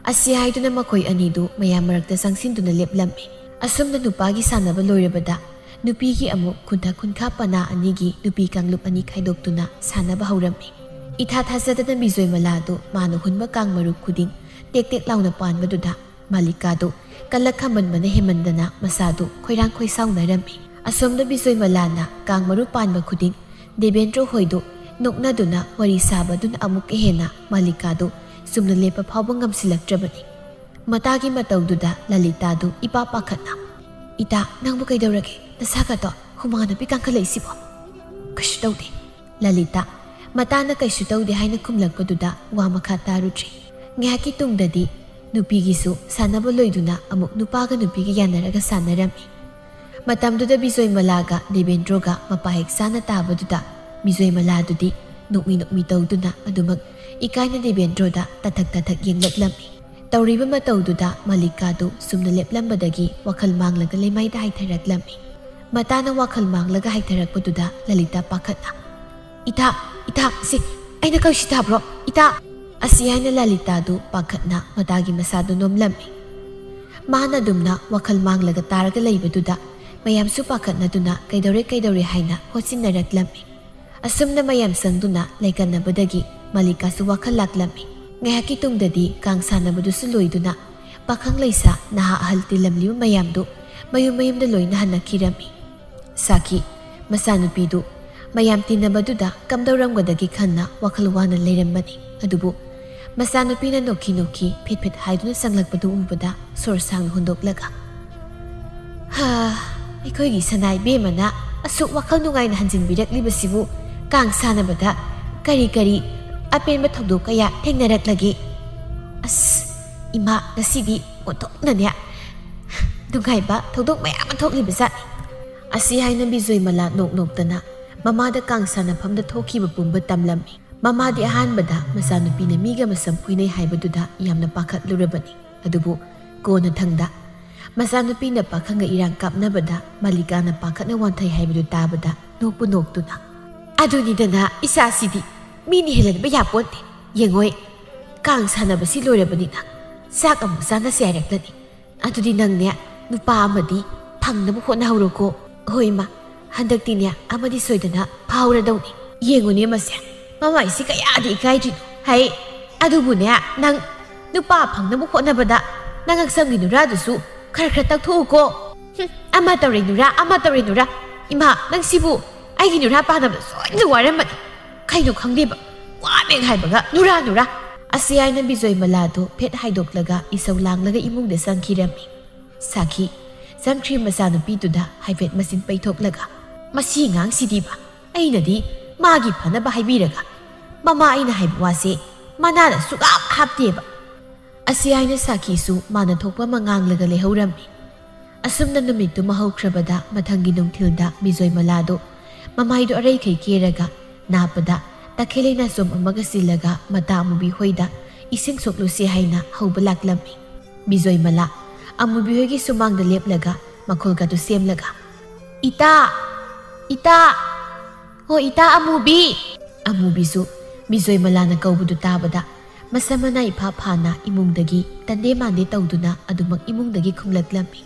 ꯑꯁꯤ ꯍꯥꯏꯗꯨꯅ ꯃꯈꯣꯏ ꯑꯅꯤꯗꯨ ꯃꯌꯥꯝ ꯃꯔꯛꯇ ꯆꯪꯁꯤꯟꯗꯨꯅ ꯂꯦꯞꯂꯝꯃꯤ꯫ ꯑꯁꯨꯝꯅ ꯅꯨꯄꯥꯒꯤ ꯁꯥꯟꯅꯕ ꯂꯣꯏꯔꯕꯗ ꯅꯨꯄꯤꯒꯤ ꯑꯃꯨꯛ ꯈꯨꯟꯊ ꯈꯨꯟꯈꯥ ꯄꯅꯥ ꯑꯅꯤꯒꯤ ꯅꯨꯄꯤ ꯀꯥꯡꯂꯨꯞ ꯑꯅꯤ ꯈꯥꯏꯗꯣꯛꯇꯨꯅ ꯁꯥꯟꯅꯕ ꯍꯧꯔꯝꯃꯤ꯫ ꯏꯊꯥ ꯊꯥꯖꯗꯅ ꯕꯤꯖꯣꯏꯃꯂꯥꯗꯨ ꯃꯥꯅ ꯍꯨꯟꯕ ꯀꯥꯡ ꯃꯔꯨ ꯈꯨꯗꯤꯡ ꯇꯦꯛ ꯇꯦꯛ ꯂꯥꯎꯅ ꯄꯥꯟꯕꯗꯨꯗ ꯃꯥꯂꯤꯀꯥꯗꯨ ꯀꯜꯂꯛ ꯈꯝꯃꯟꯕꯅ ꯍꯦꯟꯃꯟꯗꯅ ꯃꯁꯥꯗꯨ ꯈꯣꯏꯔꯥꯡ ꯈꯣꯏꯁꯥꯎꯅꯔꯝꯃꯤ꯫ ꯑꯁꯣꯝꯗ ꯕꯤꯖꯣꯏꯃꯂꯥꯅ ꯀꯥꯡ ꯃꯔꯨ ꯄꯥꯟꯕ ꯈꯨꯗꯤꯡ ꯗꯦꯕꯦꯟꯗ꯭ꯔꯣ ꯍꯣꯏꯗꯨ ꯅꯣꯛꯅꯗꯨꯅ ꯋꯥꯔꯤ ꯁꯥꯕꯗꯨꯅ ꯑꯃꯨꯛꯀ ꯍꯦꯟꯅ ꯃꯥꯂꯤꯀꯥꯗꯨ ꯆꯨꯝꯅ ꯂꯦꯞꯄ ꯐꯥꯎꯕ ꯉꯝꯁꯤꯜꯂꯛꯇ꯭ꯔꯕꯅꯤ꯫ ꯃꯇꯥꯒꯤ ꯃꯇꯧꯗꯨꯗ ꯂꯂꯤꯇꯥꯗꯨ ꯏꯄꯥ ꯄꯥꯈꯠꯅ, "ꯏꯇꯥ, ꯅꯪꯕꯨ ꯀꯩꯗꯧꯔꯒꯦ? ꯅꯁꯥꯒꯗꯣ ꯍꯨꯃꯥꯡ ꯅꯞꯄꯤ ꯀꯥꯡꯈꯠꯂꯛꯏꯁꯤꯕꯣ?" "ꯀꯩꯁꯨ ꯇꯧꯗꯦ"꯫ ꯂꯂꯤꯇꯥ ꯃꯇꯥꯅ ꯀꯩꯁꯨ ꯇꯧꯗꯦ ꯍꯥꯏꯅ ꯈꯨꯝꯂꯛꯄꯗꯨꯗ ꯋꯥ ꯃꯈꯥ ꯇꯥꯔꯨꯗ꯭ꯔꯤ꯫ ꯉꯥꯏꯍꯥꯛꯀꯤ ꯇꯨꯡꯗꯗꯤ ꯅꯨꯄꯤꯒꯤꯁꯨ ꯁꯥꯟꯅꯕ ꯂꯣꯏꯗꯨꯅ ꯑꯃꯨꯛ ꯅꯨꯄꯥꯒ ꯅꯨꯄꯤꯒ ꯌꯥꯅꯔꯒ ꯁꯥꯟꯅꯔꯝꯃꯤ꯫ ꯃꯇꯝꯗꯨꯗ ꯕꯤꯖꯣꯏꯃꯂꯥꯒ ꯗꯦꯕꯦꯟꯗ꯭ꯔꯣꯒ ꯃꯄꯥ ꯍꯦꯛ ꯆꯥꯅ ꯇꯥꯕꯗꯨꯗ ꯕꯤꯖꯣꯏꯃꯂꯥꯗꯨꯗꯤ ꯅꯣꯛꯃꯤ ꯅꯣꯛꯃꯤ ꯇꯧꯗꯨꯅ ꯑꯗꯨꯃꯛ ꯏꯀꯥꯏꯅ ꯗꯦꯕꯦꯟꯗ꯭ꯔꯣꯗ ꯇꯥꯊꯛ ꯇꯥꯊꯛ ꯌꯦꯡꯂꯛꯂꯝꯃꯤ꯫ ꯇꯧꯔꯤꯕ ꯃꯇꯧꯗꯨꯗ ꯃꯂꯤꯀꯥꯗꯨ ꯁꯨꯝꯅ ꯂꯦꯞꯂꯝꯕꯗꯒꯤ ꯋꯥꯈꯜ ꯃꯥꯡꯂꯒ ꯂꯩꯃꯥꯏꯗ ꯍꯥꯏꯊꯔꯛꯂꯝꯃꯤ꯫ ꯃꯇꯥꯅ ꯋꯥꯈꯜ ꯃꯥꯡꯂꯒ ꯍꯥꯏꯊꯔꯛꯄꯗꯨꯗ ꯂꯂꯤꯇꯥ ꯄꯥꯈꯠꯅ, "ꯏꯇꯥ, ꯏꯇꯥ, ꯁꯤ ꯑꯩꯅ ꯀꯧꯁꯤ ꯇꯥꯕ꯭ꯔꯣ? ꯏꯇꯥ!" ꯑꯁꯤ ꯍꯥꯏꯅ ꯂꯂꯤꯇꯥꯗꯨ ꯄꯥꯈꯠꯅ ꯃꯇꯥꯒꯤ ꯃꯁꯥꯗꯨ ꯅꯣꯝꯂꯝꯃꯤ꯫ ꯃꯥꯅ ꯑꯗꯨꯝꯅ ꯋꯥꯈꯜ ꯃꯥꯡꯂꯒ ꯇꯥꯔꯒ ꯂꯩꯕꯗꯨꯗ ꯃꯌꯥꯝꯁꯨ ꯄꯥꯈꯠꯅꯗꯨꯅ ꯀꯩꯗꯧꯔꯦ ꯀꯩꯗꯧꯔꯦ ꯍꯥꯏꯅ ꯍꯣꯠꯆꯤꯟꯅꯔꯛꯂꯝꯃꯤ꯫ ꯑꯁꯨꯝꯅ ꯃꯌꯥꯝ ꯆꯪꯗꯨꯅ ꯂꯩꯀꯟꯅꯕꯗꯒꯤ ꯃꯂꯤꯀꯥꯁꯨ ꯋꯥꯈꯜ ꯂꯥꯛꯂꯝꯃꯤ꯫ ꯉꯥꯏꯍꯥꯛꯀꯤ ꯇꯨꯡꯗꯗꯤ ꯀꯥꯡ ꯁꯥꯟꯅꯕꯗꯨꯁꯨ ꯂꯣꯏꯗꯨꯅ ꯄꯥꯈꯪ ꯂꯩꯁꯥ ꯅꯍꯥ ꯑꯍꯜ ꯇꯤꯜꯂꯝꯂꯤꯕ ꯃꯌꯥꯝꯗꯨ ꯃꯌꯨꯝ ꯃꯌꯨꯝꯗ ꯂꯣꯏꯅ ꯍꯟꯅꯈꯤꯔꯝꯃꯤ꯫ ꯁꯥꯈꯤ, ꯃꯆꯥꯅꯨꯄꯤꯗꯨ ꯃꯌꯥꯝ ꯇꯤꯟꯅꯕꯗꯨꯗ ꯀꯝꯗꯧꯔꯝꯒꯗꯒꯦ ꯈꯟꯅ ꯋꯥꯈꯜ ꯋꯥꯅ ꯂꯩꯔꯝꯕꯅꯤ꯫ ꯑꯗꯨꯕꯨ ꯃꯆꯥꯅꯨꯄꯤꯅ ꯅꯣꯛꯈꯤ ꯅꯣꯛꯈꯤ ꯐꯤꯠ ꯐꯤꯠ ꯍꯥꯏꯗꯨꯅ ꯆꯪꯂꯛꯄꯗꯨ ꯎꯕꯗ ꯁꯣꯔ ꯁꯥꯡꯅ ꯍꯣꯟꯗꯣꯛꯂꯒ, "ꯍꯥ, ꯑꯩꯈꯣꯏꯒꯤ ꯁꯅꯥ ꯏꯕꯦꯝꯃꯅ ꯑꯁꯨꯛ ꯋꯥꯈꯜ ꯅꯨꯡꯉꯥꯏꯅ ꯍꯟꯖꯤꯟꯕꯤꯔꯛꯂꯤꯕꯁꯤꯕꯨ ꯀꯥꯡ ꯁꯥꯟꯅꯕꯗ ꯀꯔꯤ ꯀꯔꯤ ꯑꯄꯦꯟꯕ ꯊꯧꯗꯣꯛ ꯀꯌꯥ ꯊꯦꯡꯅꯔꯛꯂꯒꯦ? ꯑꯁ, ꯏꯃꯥ, ꯉꯁꯤꯗꯤ ꯑꯣꯟꯊꯣꯛꯅꯅꯦ ꯅꯨꯡꯉꯥꯏꯕ ꯊꯧꯗꯣꯛ ꯃꯌꯥꯝ ꯑꯃ ꯊꯣꯛꯂꯤꯕꯖꯥꯠꯅꯤ꯫" ꯑꯁꯤ ꯍꯥꯏꯅ ꯕꯤꯖꯣꯏꯃꯂꯥ ꯅꯣꯛ ꯅꯣꯛꯇꯅ ꯃꯃꯥꯗ ꯀꯥꯡ ꯁꯥꯟꯅꯐꯝꯗ ꯊꯣꯛꯈꯤꯕ ꯄꯨꯝꯕ ꯇꯝꯂꯝꯃꯤ꯫ ꯃꯃꯥꯗꯤ ꯑꯍꯥꯟꯕꯗ ꯃꯆꯥꯅꯨꯄꯤꯅ ꯃꯤꯒ ꯃꯁꯝ ꯐꯣꯏꯅꯩ ꯍꯥꯏꯕꯗꯨꯗ ꯌꯥꯝꯅ ꯄꯥꯈꯠꯂꯨꯔꯕꯅꯤ꯫ ꯑꯗꯨꯕꯨ ꯀꯣꯟꯅꯊꯪꯗ ꯃꯆꯥꯅꯨꯄꯤꯅ ꯄꯥꯈꯪꯒ ꯏꯔꯥꯡ ꯀꯥꯞꯅꯕꯗ ꯃꯂꯤꯀꯥꯅ ꯄꯥꯈꯠꯅ ꯋꯥꯟꯊꯩ ꯍꯥꯏꯕꯗꯨ ꯇꯥꯕꯗ ꯅꯣꯛꯄꯨ ꯅꯣꯛꯇꯨꯅ, "ꯑꯗꯨꯅꯤꯗꯅ ꯏꯆꯥꯁꯤꯗꯤ ꯃꯤꯅ ꯍꯦꯜꯍꯟꯕ ꯌꯥꯄꯣꯟꯇꯦ꯫ ꯌꯦꯡꯉꯣꯏ, ꯀꯥꯡ ꯁꯥꯟꯅꯕꯁꯤ ꯂꯣꯏꯔꯕꯅꯤꯅ ꯆꯥꯛ ꯑꯃꯨꯛ ꯆꯥꯅꯁꯦ ꯍꯥꯏꯔꯛꯂꯅꯤ꯫ ꯑꯗꯨꯗꯤ ꯅꯪꯅꯦ ꯅꯨꯄꯥ ꯑꯃꯗꯤ ꯐꯪꯅꯕ ꯍꯣꯠꯅꯍꯧꯔꯣꯀꯣ꯫" "ꯍꯣꯏ ꯏꯃꯥ, ꯍꯟꯗꯛꯇꯤꯅꯦ ꯑꯃꯗꯤ ꯁꯣꯏꯗꯅ ꯐꯥꯍꯧꯔꯗꯧꯅꯤ꯫ ꯌꯦꯡꯉꯨꯅꯦ ꯃꯁꯦ, ꯃꯃꯥꯏꯁꯤ ꯀꯌꯥꯗꯤ ꯏꯀꯥꯏꯗ꯭ꯔꯤꯅꯣ ꯍꯥꯏ꯫ ꯑꯗꯨꯕꯨꯅꯦ ꯅꯪ ꯅꯨꯄꯥ ꯐꯪꯅꯕ ꯍꯣꯠꯅꯕꯗ ꯅꯪ ꯍꯛꯆꯥꯡꯒꯤ ꯅꯨꯔꯥꯗꯨꯁꯨ ꯈꯔ ꯈꯔ ꯇꯛꯊꯣꯛꯎꯀꯣ꯫ ꯍꯨꯝ, ꯑꯃ ꯇꯧꯔꯦ ꯅꯨꯔꯥ, ꯑꯃ ꯇꯧꯔꯦ ꯅꯨꯔꯥ꯫ ꯏꯃꯥ, ꯅꯪ ꯁꯤꯕꯨ ꯑꯩꯒꯤ ꯅꯨꯔꯥ ꯄꯥꯟꯅꯕꯗ ꯁꯣꯏꯗꯅ ꯋꯥꯔꯝꯃꯅꯤ꯫ ꯀꯩꯅꯣ ꯈꯪꯗꯦꯕ, ꯋꯥꯃꯦꯡ ꯍꯥꯏꯕꯒ ꯅꯨꯔꯥ ꯅꯨꯔꯥ꯫" ꯑꯁꯤ ꯍꯥꯏꯅ ꯕꯤꯖꯣꯏꯃꯂꯥꯗꯨ ꯐꯦꯠ ꯍꯥꯏꯗꯣꯛꯂꯒ ꯏꯁꯧ ꯂꯥꯡꯂꯒ ꯏꯃꯨꯡꯗ ꯆꯪꯈꯤꯔꯝꯃꯤ꯫ ꯁꯥꯈꯤ, ꯆꯪꯈ꯭ꯔꯤ ꯃꯆꯥꯅꯨꯄꯤꯗꯨꯗ ꯍꯥꯏꯐꯦꯠ ꯃꯆꯤꯟ ꯄꯩꯊꯣꯛꯂꯒ, "ꯃꯁꯤ ꯑꯉꯥꯡꯁꯤꯗꯤꯕ, ꯑꯩꯅꯗꯤ ꯃꯥꯒꯤ ꯐꯅꯕ ꯍꯥꯏꯕꯤꯔꯒ ꯃꯃꯥ ꯑꯩꯅ ꯍꯥꯏꯕ ꯋꯥꯁꯦ ꯃꯅꯥꯗ ꯁꯨꯛꯍꯥꯞ ꯍꯥꯞꯇꯦꯕ꯫" ꯑꯁꯤ ꯍꯥꯏꯅ ꯁꯥꯈꯤꯁꯨ ꯃꯥꯅ ꯊꯣꯛꯄ ꯑꯃ ꯉꯥꯡꯂꯒ ꯂꯩꯍꯧꯔꯝꯃꯤ꯫ ꯑꯁꯨꯝꯅ ꯅꯨꯃꯤꯠꯇꯨꯃ ꯍꯧꯈ꯭ꯔꯕꯗ ꯃꯊꯪꯒꯤ ꯅꯨꯡꯊꯤꯜꯗ ꯕꯤꯖꯣꯏꯃꯂꯥꯗꯨ ꯃꯃꯥꯏꯗꯨ ꯑꯔꯩꯈꯩ ꯀꯦꯔꯒ ꯅꯥꯞꯄꯗ ꯇꯈꯦꯜ ꯂꯩꯅꯥꯆꯣꯝ ꯑꯃꯒ ꯁꯤꯜꯂꯒ ꯃꯇꯥ ꯑꯃꯨꯕꯤ ꯍꯣꯏꯗ ꯏꯁꯤꯡ ꯁꯣꯛꯂꯨꯁꯤ ꯍꯥꯏꯅ ꯍꯧꯕ ꯂꯥꯛꯂꯝꯃꯤ꯫ ꯕꯤꯖꯣꯏꯃꯂꯥ ꯑꯃꯨꯕꯤ ꯍꯣꯏꯒꯤ ꯁꯨꯃꯥꯡꯗ ꯂꯦꯞꯂꯒ ꯃꯈꯣꯜꯒꯗꯨ ꯁꯦꯝꯂꯒ, "ꯏꯇꯥ! ꯏꯇꯥ! ꯍꯣ ꯏꯇꯥ ꯑꯃꯨꯕꯤ!" ꯑꯃꯨꯕꯤꯁꯨ ꯕꯤꯖꯣꯏꯃꯂꯥꯅ ꯀꯧꯕꯗꯨ ꯇꯥꯕꯗ ꯃꯁꯝ ꯃꯅꯥ ꯏꯐꯥ ꯐꯥꯅ ꯏꯃꯨꯡꯗꯒꯤ ꯇꯟꯗꯦ ꯃꯥꯟꯗꯦ ꯇꯧꯗꯨꯅ ꯑꯗꯨꯃꯛ ꯏꯃꯨꯡꯗꯒꯤ ꯈꯨꯝꯂꯛꯂꯝꯃꯤ꯫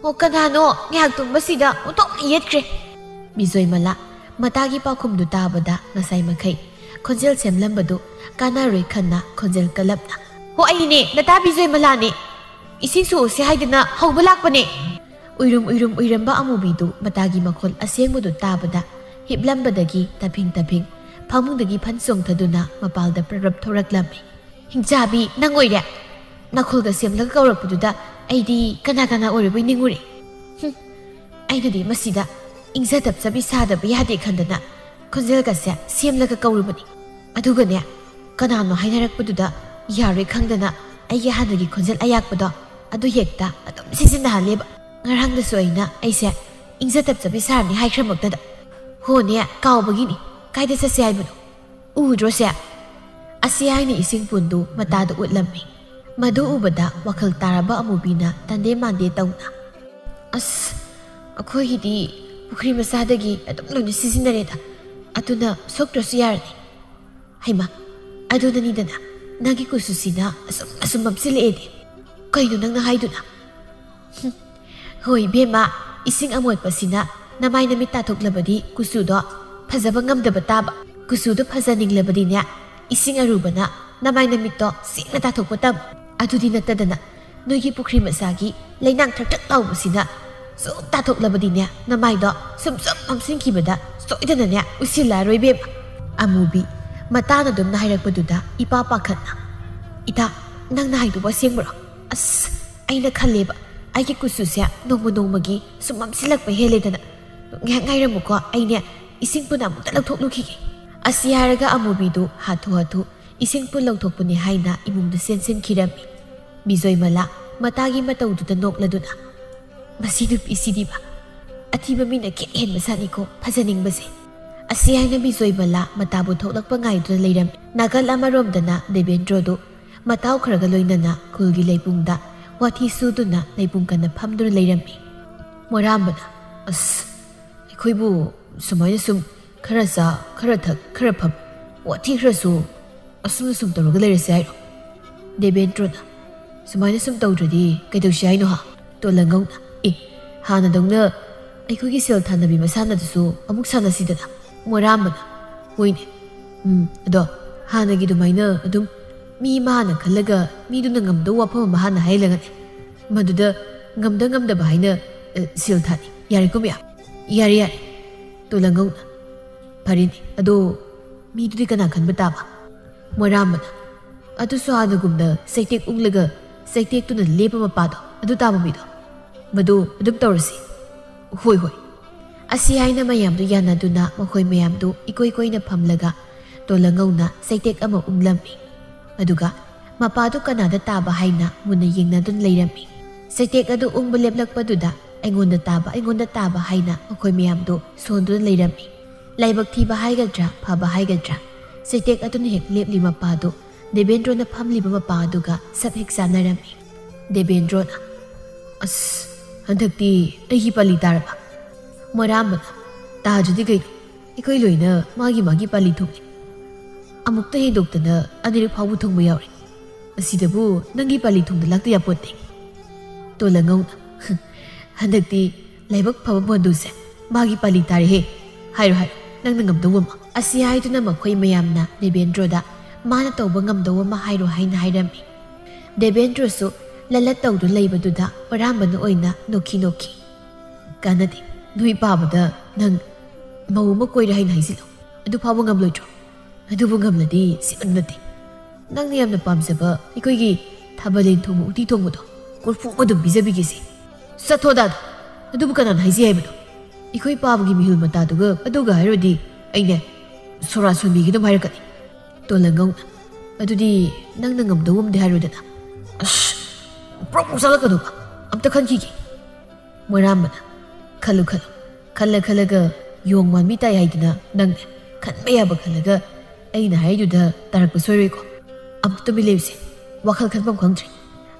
"ꯑꯣ, ꯀꯅꯥꯅꯣ ꯉꯥꯏꯍꯥꯛ ꯇꯨꯝꯕꯁꯤꯗ ꯑꯣꯟꯊꯣꯛꯅ ꯌꯦꯠꯈ꯭ꯔꯦ!" ꯕꯤꯖꯣꯏꯃꯂꯥ ꯃꯇꯥꯒꯤ ꯄꯥꯎꯈꯨꯝꯗꯨ ꯇꯥꯕꯗ ꯉꯁꯥꯏ ꯃꯈꯩ ꯈꯣꯟꯖꯦꯜ ꯁꯦꯝꯂꯝꯕꯗꯨ ꯀꯥꯟꯅꯔꯣꯏ ꯈꯟꯅ ꯈꯣꯟꯖꯦꯜ ꯀꯜꯂꯞꯅ, "ꯍꯣ, ꯑꯩꯅꯦ, ꯅꯇꯥ ꯕꯤꯖꯣꯏꯃꯂꯥꯅꯦ꯫ ꯏꯁꯤꯡ ꯁꯣꯛꯎꯁꯦ ꯍꯥꯏꯗꯅ ꯍꯧꯕ ꯂꯥꯛꯄꯅꯦ!" ꯎꯏꯔꯨꯝ ꯎꯏꯔꯨꯝ ꯎꯏꯔꯝꯕ ꯑꯃꯨꯕꯤꯗꯨ ꯃꯇꯥꯒꯤ ꯃꯈꯣꯜ ꯑꯁꯦꯡꯕꯗꯨ ꯇꯥꯕꯗ ꯍꯤꯞꯂꯝꯕꯗꯒꯤ ꯇꯞꯐꯤꯡ ꯇꯞꯐꯤꯡ ꯐꯃꯨꯡꯗꯒꯤ ꯐꯟ ꯆꯣꯡꯊꯗꯨꯅ ꯃꯄꯥꯜꯗ ꯄ꯭ꯔꯞ ꯄ꯭ꯔꯞ ꯊꯣꯔꯛꯂꯝꯃꯤ꯫ "ꯍꯤꯡꯆꯥꯕꯤ, ꯅꯪ ꯑꯣꯏꯔꯦ? ꯅꯈꯣꯜꯒ ꯁꯦꯝꯂꯒ ꯀꯧꯔꯛꯄꯗꯨꯗ ꯑꯩꯗꯤ ꯀꯅꯥ ꯀꯅꯥ ꯑꯣꯏꯔꯕꯣꯏ ꯅꯤꯡꯉꯨꯔꯦ꯫ ꯍꯨꯝ, ꯑꯩꯅꯗꯤ ꯃꯁꯤꯗ ꯏꯪꯖ ꯇꯞꯆꯕꯤ ꯁꯥꯗꯕ ꯌꯥꯗꯦ ꯈꯟꯗꯅ ꯈꯣꯟꯖꯦꯜꯒꯁꯦ ꯁꯦꯝꯂꯒ ꯀꯧꯔꯨꯕꯅꯤ꯫ ꯑꯗꯨꯒꯅꯦ, ꯀꯅꯥꯅꯣ ꯍꯥꯏꯅꯔꯛꯄꯗꯨꯗ ꯌꯥꯔꯣꯏ ꯈꯪꯗꯅ ꯑꯩꯒꯤ ꯍꯥꯟꯅꯒꯤ ꯈꯣꯟꯖꯦꯜ ꯑꯌꯥꯛꯄꯗꯣ ꯑꯗꯨ ꯍꯦꯛꯇ ꯑꯗꯨꯝ ꯁꯤꯖꯤꯟꯅꯍꯜꯂꯦꯕ꯫ ꯉꯔꯥꯡꯗꯁꯨ ꯑꯩꯅ ꯑꯩꯁꯦ ꯏꯪꯖ ꯇꯞꯆꯕꯤ ꯁꯥꯔꯅꯤ ꯍꯥꯏꯈ꯭ꯔꯃꯛꯇꯗ꯫ ꯍꯣꯅꯦ, ꯀꯥꯎꯕꯒꯤꯅꯤ꯫ ꯀꯥꯏꯗ ꯆꯠꯁꯦ ꯍꯥꯏꯕꯅꯣ? ꯎꯗ꯭ꯔꯣꯁꯦ?" ꯑꯁꯤ ꯍꯥꯏꯅ ꯏꯁꯤꯡ ꯄꯨꯟꯗꯨ ꯃꯇꯥꯗ ꯎꯠꯂꯝꯃꯤ꯫ ꯃꯗꯨ ꯎꯕꯗ ꯋꯥꯈꯜ ꯇꯥꯔꯕ ꯑꯃꯨꯕꯤꯅ ꯇꯟꯗꯦ ꯃꯥꯟꯗꯦ ꯇꯧꯅ, "ꯑꯁ, ꯑꯩꯈꯣꯏꯒꯤꯗꯤ ꯄꯨꯈ꯭ꯔꯤ ꯃꯆꯥꯗꯒꯤ ꯑꯗꯨꯝ ꯂꯣꯏꯅ ꯁꯤꯖꯤꯟꯅꯔꯦꯗ꯫ ꯑꯗꯨꯅ ꯁꯣꯛꯇ꯭ꯔꯁꯨ ꯌꯥꯔꯅꯤ꯫ ꯍꯩꯃꯥ, ꯑꯗꯨꯅꯅꯤꯗꯅ ꯅꯪꯒꯤ ꯀꯨꯆꯨꯁꯤꯅ ꯑꯁꯨꯝ ꯑꯁꯨꯝ ꯃꯝꯁꯤꯜꯂꯛꯑꯦꯗꯤ꯫ ꯀꯩꯅꯣ ꯅꯪꯅ ꯍꯥꯏꯗꯨꯅ?" "ꯍꯨꯝ, ꯍꯣꯏ ꯏꯕꯦꯝꯃ, ꯏꯁꯤꯡ ꯑꯃꯣꯠꯄꯁꯤꯅ ꯅꯃꯥꯏ ꯅꯃꯤꯠ ꯇꯥꯊꯣꯛꯂꯕꯗꯤ ꯀꯨꯆꯨꯗꯣ ꯐꯖꯕ ꯉꯝꯗꯕ ꯇꯥꯕ꯫ ꯀꯨꯆꯨꯗꯣ ꯐꯖꯅꯤꯡꯂꯕꯗꯤꯅꯦ, ꯏꯁꯤꯡ ꯑꯔꯨꯕꯅ ꯅꯃꯥꯏ ꯅꯃꯤꯠꯇꯣ ꯁꯦꯡꯅ ꯇꯥꯊꯣꯛꯄ ꯇꯝꯃꯨ꯫ ꯑꯗꯨꯗꯤ ꯅꯠꯇꯗꯅ ꯅꯣꯏꯒꯤ ꯄꯨꯈ꯭ꯔꯤ ꯃꯆꯥꯒꯤ ꯂꯩꯅꯥꯡ ꯊ꯭ꯔꯛ ꯊ꯭ꯔꯛ ꯂꯥꯎꯕꯁꯤꯅ ꯁꯨꯝ ꯇꯥꯊꯣꯛꯂꯕꯗꯤꯅꯦ, ꯅꯃꯥꯏꯗꯣ ꯁꯨꯝ ꯁꯨꯝ ꯃꯝꯁꯤꯟꯈꯤꯕꯗ ꯁꯣꯏꯗꯅꯅꯦ ꯎꯁꯤꯜꯂꯛꯑꯔꯣꯏ ꯏꯕꯦꯝꯃ꯫" ꯑꯃꯨꯕꯤ ꯃꯇꯥꯅ ꯑꯗꯨꯝꯅ ꯍꯥꯏꯔꯛꯄꯗꯨꯗ ꯏꯄꯥ ꯄꯥꯈꯠꯅ, "ꯏꯇꯥ, ꯅꯪꯅ ꯍꯥꯏꯗꯨꯕꯨ ꯑꯁꯦꯡꯕꯔꯣ? ꯑꯁ, ꯑꯩꯅ ꯈꯜꯂꯦꯕ, ꯑꯩꯒꯤ ꯀꯨꯆꯨꯁꯦ ꯅꯣꯡꯃ ꯅꯣꯡꯃꯒꯤ ꯁꯨꯝ ꯃꯝꯁꯤꯜꯂꯛꯄ ꯍꯦꯜꯂꯦꯗꯅ꯫ ꯉꯥꯏꯍꯥꯛ ꯉꯥꯏꯔꯝꯃꯨꯀꯣ, ꯑꯩꯅꯦ ꯏꯁꯤꯡ ꯄꯨꯟꯅ ꯑꯃꯨꯛꯇ ꯂꯧꯊꯣꯛꯂꯨꯈꯤꯒꯦ꯫" ꯑꯁꯤ ꯍꯥꯏꯔꯒ ꯑꯃꯨꯕꯤꯗꯨ ꯍꯥꯊꯨ ꯍꯥꯊꯨ ꯏꯁꯤꯡ ꯄꯨꯟ ꯂꯧꯊꯣꯛꯄꯅꯤ ꯍꯥꯏꯅ ꯏꯃꯨꯡꯗ ꯆꯦꯟꯁꯤꯟꯈꯤꯔꯝꯃꯤ꯫ ꯕꯤꯖꯣꯏꯃꯂꯥ ꯃꯇꯥꯒꯤ ꯃꯇꯧꯗꯨꯗ ꯅꯣꯛꯂꯗꯨꯅ, "ꯃꯁꯤ ꯅꯨꯄꯤꯁꯤꯗꯤꯕ ꯑꯊꯤꯕ ꯃꯤꯅ ꯈꯤꯠ ꯍꯦꯟꯕ ꯁꯥꯠꯅꯤꯀꯣ ꯐꯖꯅꯤꯡꯕꯁꯦ꯫" ꯑꯁꯤ ꯍꯥꯏꯅ ꯕꯤꯖꯣꯏꯃꯂꯥ ꯃꯇꯥꯕꯨ ꯊꯣꯛꯂꯛꯄ ꯉꯥꯏꯗꯨꯅ ꯂꯩꯔꯝꯃꯤ꯫ ꯅꯥꯀꯜ ꯑꯃꯔꯣꯝꯗꯅ ꯗꯦꯕꯦꯟꯗ꯭ꯔꯣꯗꯨ ꯃꯇꯥꯎ ꯈꯔꯒ ꯂꯣꯏꯅꯅ ꯈꯨꯜꯒꯤ ꯂꯩꯕꯨꯡꯗ ꯋꯥꯊꯤ ꯁꯨꯗꯨꯅ ꯂꯩꯕꯨꯡ ꯀꯟꯅ ꯐꯝꯗꯨꯅ ꯂꯩꯔꯝꯃꯤ꯫ ꯃꯣꯏꯔꯥꯝꯕꯅ, "ꯑꯁ, ꯑꯩꯈꯣꯏꯕꯨ ꯁꯨꯃꯥꯏꯅ ꯁꯨꯝ ꯈꯔ ꯆꯥ, ꯈꯔ ꯊꯛ, ꯈꯔ ꯐꯝ, ꯋꯥꯊꯤ ꯈꯔꯁꯨ, ꯑꯁꯨꯝꯅ ꯁꯨꯝ ꯇꯧꯔꯒ ꯂꯩꯔꯁꯦ ꯍꯥꯏꯔꯣ?" ꯗꯦꯕꯦꯟꯗ꯭ꯔꯣꯅ, "ꯁꯨꯃꯥꯏꯅ ꯁꯨꯝ ꯇꯧꯗ꯭ꯔꯗꯤ ꯀꯩꯗꯧꯁꯤ ꯍꯥꯏꯅꯣ ꯍꯥ?" ꯇꯣꯂꯪꯒꯧꯅ, "ꯑꯦ, ꯍꯥꯟꯅꯗꯧꯅ ꯑꯩꯈꯣꯏꯒꯤ ꯁꯦꯜ ꯊꯥꯅꯕꯤ ꯃꯁꯥꯟꯅꯗꯨꯁꯨ ꯑꯃꯨꯛ ꯁꯥꯟꯅꯁꯤꯗꯅ?" ꯃꯣꯏꯔꯥꯝꯕꯅ, "ꯍꯣꯏꯅꯦ꯫ ꯎꯝ, ꯑꯗꯣ ꯍꯥꯟꯅꯒꯤ ꯑꯗꯨꯃꯥꯏꯅ ꯑꯗꯨꯝ ꯃꯤ ꯑꯃ ꯍꯥꯟꯅ ꯈꯜꯂꯒ ꯃꯤꯗꯨꯅ ꯉꯝꯗꯧ ꯋꯥꯐꯝ ꯑꯃ ꯍꯥꯟꯅ ꯍꯥꯏꯍꯜꯂꯒꯅꯦ, ꯃꯗꯨꯗ ꯉꯝꯗ ꯉꯝꯗꯕ ꯍꯥꯏꯅ, ꯑ, ꯁꯦꯜ ꯊꯥꯅꯤ꯫ ꯌꯥꯔꯦꯀꯣ ꯃꯌꯥꯝ?" "ꯌꯥꯔꯦ, ꯌꯥꯔꯦ꯫" ꯇꯣꯂꯪꯒꯧꯅ, "ꯐꯔꯦꯅꯦ, ꯑꯗꯣ ꯃꯤꯗꯨꯗꯤ ꯀꯅꯥ ꯈꯟꯕ ꯇꯥꯕ?" ꯃꯣꯏꯔꯥꯝꯕꯅ, "ꯑꯗꯨꯁꯨ ꯍꯥꯟꯅꯒꯨꯝꯅ ꯆꯩꯇꯦꯛ ꯎꯪꯂꯒ ꯆꯩꯇꯦꯛꯇꯨꯅ ꯂꯦꯞꯄ ꯃꯄꯥꯗꯣ, ꯑꯗꯨ ꯇꯥꯕ ꯃꯤꯗꯣ, ꯃꯗꯨ ꯑꯗꯨꯝ ꯇꯧꯔꯁꯤ꯫" "ꯍꯣꯏ, ꯍꯣꯏ꯫" ꯑꯁꯤ ꯍꯥꯏꯅ ꯃꯌꯥꯝꯗꯨ ꯌꯥꯅꯗꯨꯅ ꯃꯈꯣꯏ ꯃꯌꯥꯝꯗꯨ ꯏꯀꯣꯏ ꯀꯣꯏꯅ ꯐꯝꯂꯒ ꯇꯣꯂꯪꯒꯧꯅ ꯆꯩꯇꯦꯛ ꯑꯃ ꯎꯪꯂꯝꯃꯤ꯫ ꯑꯗꯨꯒ ꯃꯄꯥꯗꯨ ꯀꯅꯥꯗ ꯇꯥꯕ ꯍꯥꯏꯅ ꯃꯨꯟꯅ ꯌꯦꯡꯅꯗꯨꯅ ꯂꯩꯔꯝꯃꯤ꯫ ꯆꯩꯇꯦꯛ ꯑꯗꯨ ꯎꯪꯕ ꯂꯦꯞꯂꯛꯄꯗꯨꯗ ꯑꯩꯉꯣꯟꯗ ꯇꯥꯕ, ꯑꯩꯉꯣꯟꯗ ꯇꯥꯕ ꯍꯥꯏꯅ ꯃꯈꯣꯏ ꯃꯌꯥꯝꯗꯨ ꯁꯣꯟꯗꯨꯅ ꯂꯩꯔꯝꯃꯤ꯫ ꯂꯥꯏꯕꯛ ꯊꯤꯕ ꯍꯥꯏꯒꯗ꯭ꯔꯥ, ꯐꯕ ꯍꯥꯏꯒꯗ꯭ꯔꯥ, ꯆꯩꯇꯦꯛ ꯑꯗꯨꯅ ꯍꯦꯛ ꯂꯦꯞꯂꯤ ꯃꯄꯥꯗꯨ ꯗꯦꯕꯦꯟꯗ꯭ꯔꯣꯅ ꯐꯝꯂꯤꯕ ꯃꯄꯥ ꯑꯗꯨꯒ ꯁꯛ ꯍꯦꯛ ꯆꯥꯟꯅꯔꯝꯃꯤ꯫ ꯗꯦꯕꯦꯟꯗ꯭ꯔꯣꯅ, "ꯑꯁ, ꯍꯟꯗꯛꯇꯤ ꯑꯩꯒꯤ ꯄꯥꯂꯤ ꯇꯥꯔꯕ?" ꯃꯣꯏꯔꯥꯝꯕꯅ, "ꯇꯥꯗ꯭ꯔꯗꯤ ꯀꯩꯅꯣ? ꯑꯩꯈꯣꯏ ꯂꯣꯏꯅ ꯃꯥꯒꯤ ꯃꯥꯒꯤ ꯄꯥꯂꯤ ꯊꯨꯡꯂꯦ꯫ ꯑꯃꯨꯛꯇ ꯍꯦꯟꯗꯣꯛꯇꯅ ꯑꯅꯤꯔꯛ ꯐꯥꯎꯕ ꯊꯨꯡꯕ ꯌꯥꯎꯔꯦ꯫ ꯑꯁꯤꯗꯕꯨ ꯅꯪꯒꯤ ꯄꯥꯂꯤ ꯊꯨꯡꯗ ꯂꯥꯛꯇ ꯌꯥꯄꯣꯠꯇꯦ꯫" ꯇꯣꯂꯪꯒꯧꯅ, "ꯍꯟꯗꯛꯇꯤ ꯂꯥꯏꯕꯛ ꯐꯕ ꯃꯣꯟꯗꯨꯁꯦ ꯃꯥꯒꯤ ꯄꯥꯂꯤ ꯇꯥꯔꯦꯍꯦ꯫ ꯍꯥꯏꯔꯣ, ꯍꯥꯏꯔꯣ, ꯅꯪꯅ ꯉꯝꯗꯧꯕ ꯑꯃ꯫" ꯑꯁꯤ ꯍꯥꯏꯗꯨꯅ ꯃꯈꯣꯏ ꯃꯌꯥꯝꯅ ꯗꯦꯕꯦꯟꯗ꯭ꯔꯣꯗ ꯃꯥꯅ ꯇꯧꯕ ꯉꯝꯗꯧꯕ ꯑꯃ ꯍꯥꯏꯔꯣ ꯍꯥꯏꯅ ꯍꯥꯏꯔꯝꯃꯤ꯫ ꯗꯦꯕꯦꯟꯗ꯭ꯔꯣꯁꯨ ꯂꯂꯠ ꯇꯧꯗꯨꯅ ꯂꯩꯕꯗꯨꯗ ꯃꯣꯏꯔꯥꯝꯕꯅ ꯑꯣꯏꯅ ꯅꯣꯛꯈꯤ ꯅꯣꯛꯈꯤ꯫ "ꯀꯥꯟꯅꯗꯦ, ꯅꯣꯏ ꯄꯥꯕꯗ ꯅꯪ ꯃꯧ ꯑꯃ ꯀꯣꯏꯔꯦ ꯍꯥꯏꯅ ꯍꯥꯏꯖꯤꯜꯂꯣ꯫ ꯑꯗꯨ ꯐꯥꯎꯕ ꯉꯝꯂꯣꯏꯗ꯭ꯔꯣ? ꯑꯗꯨꯕꯨ ꯉꯝꯂꯗꯤ ꯁꯤꯃꯟ ꯅꯠꯇꯦ꯫ ꯅꯪꯅ ꯌꯥꯝꯅ ꯄꯥꯝꯖꯕ ꯑꯩꯈꯣꯏꯒꯤ ꯊꯥꯕꯂꯦꯟ ꯊꯣꯡꯕ ꯎꯇꯤ ꯊꯣꯡꯕꯗꯣ ꯀꯣꯔꯐꯨ ꯑꯃ ꯑꯗꯨꯝ ꯄꯤꯖꯕꯤꯒꯦꯁꯦ꯫" "ꯆꯠꯊꯣ ꯗꯥꯗꯥ, ꯑꯗꯨꯕꯨ ꯀꯅꯥꯅ ꯍꯥꯏꯖꯩ ꯍꯥꯏꯕꯅꯣ? ꯑꯩꯈꯣꯏ ꯄꯥꯕꯒꯤ ꯃꯤꯍꯨꯜ ꯃꯇꯥꯗꯨꯒ ꯑꯗꯨꯒ ꯍꯥꯏꯔꯨꯔꯗꯤ ꯑꯩꯅꯦ ꯁꯣꯔꯥ ꯁꯣꯟꯕꯤꯒꯦ ꯑꯗꯨꯝ ꯍꯥꯏꯔꯛꯀꯅꯤ꯫" ꯇꯣꯂꯪꯒꯧꯅ, "ꯑꯗꯨꯗꯤ ꯅꯪꯅ ꯉꯝꯗꯧꯕ ꯑꯃꯗꯤ ꯍꯥꯏꯔꯣꯗꯅ꯫" "ꯑꯁ, ꯄ꯭ꯔꯣꯛ ꯄ꯭ꯔꯣꯛ ꯆꯥꯂꯛꯀꯅꯨꯕ, ꯑꯝꯇ ꯈꯟꯈꯤꯒꯦ꯫" ꯃꯣꯏꯔꯥꯝꯕꯅ, "ꯈꯜꯂꯨ ꯈꯜꯂꯨ, ꯈꯜꯂ ꯈꯜꯂꯒ ꯌꯣꯡ ꯃꯥꯟꯕꯤ ꯇꯥꯏ ꯍꯥꯏꯗꯨꯅ ꯅꯪꯅꯦ ꯈꯟꯕ ꯌꯥꯕ ꯈꯜꯂꯒ ꯑꯩꯅ ꯍꯥꯏꯗꯨꯗ ꯇꯥꯔꯛꯄ ꯁꯣꯏꯔꯣꯏꯀꯣ꯫ ꯑꯃꯨꯛ ꯇꯨꯃꯤꯟ ꯂꯩꯌꯨꯁꯦ꯫ ꯋꯥꯈꯜ ꯈꯟꯐꯝ ꯈꯪꯗ꯭ꯔꯦ꯫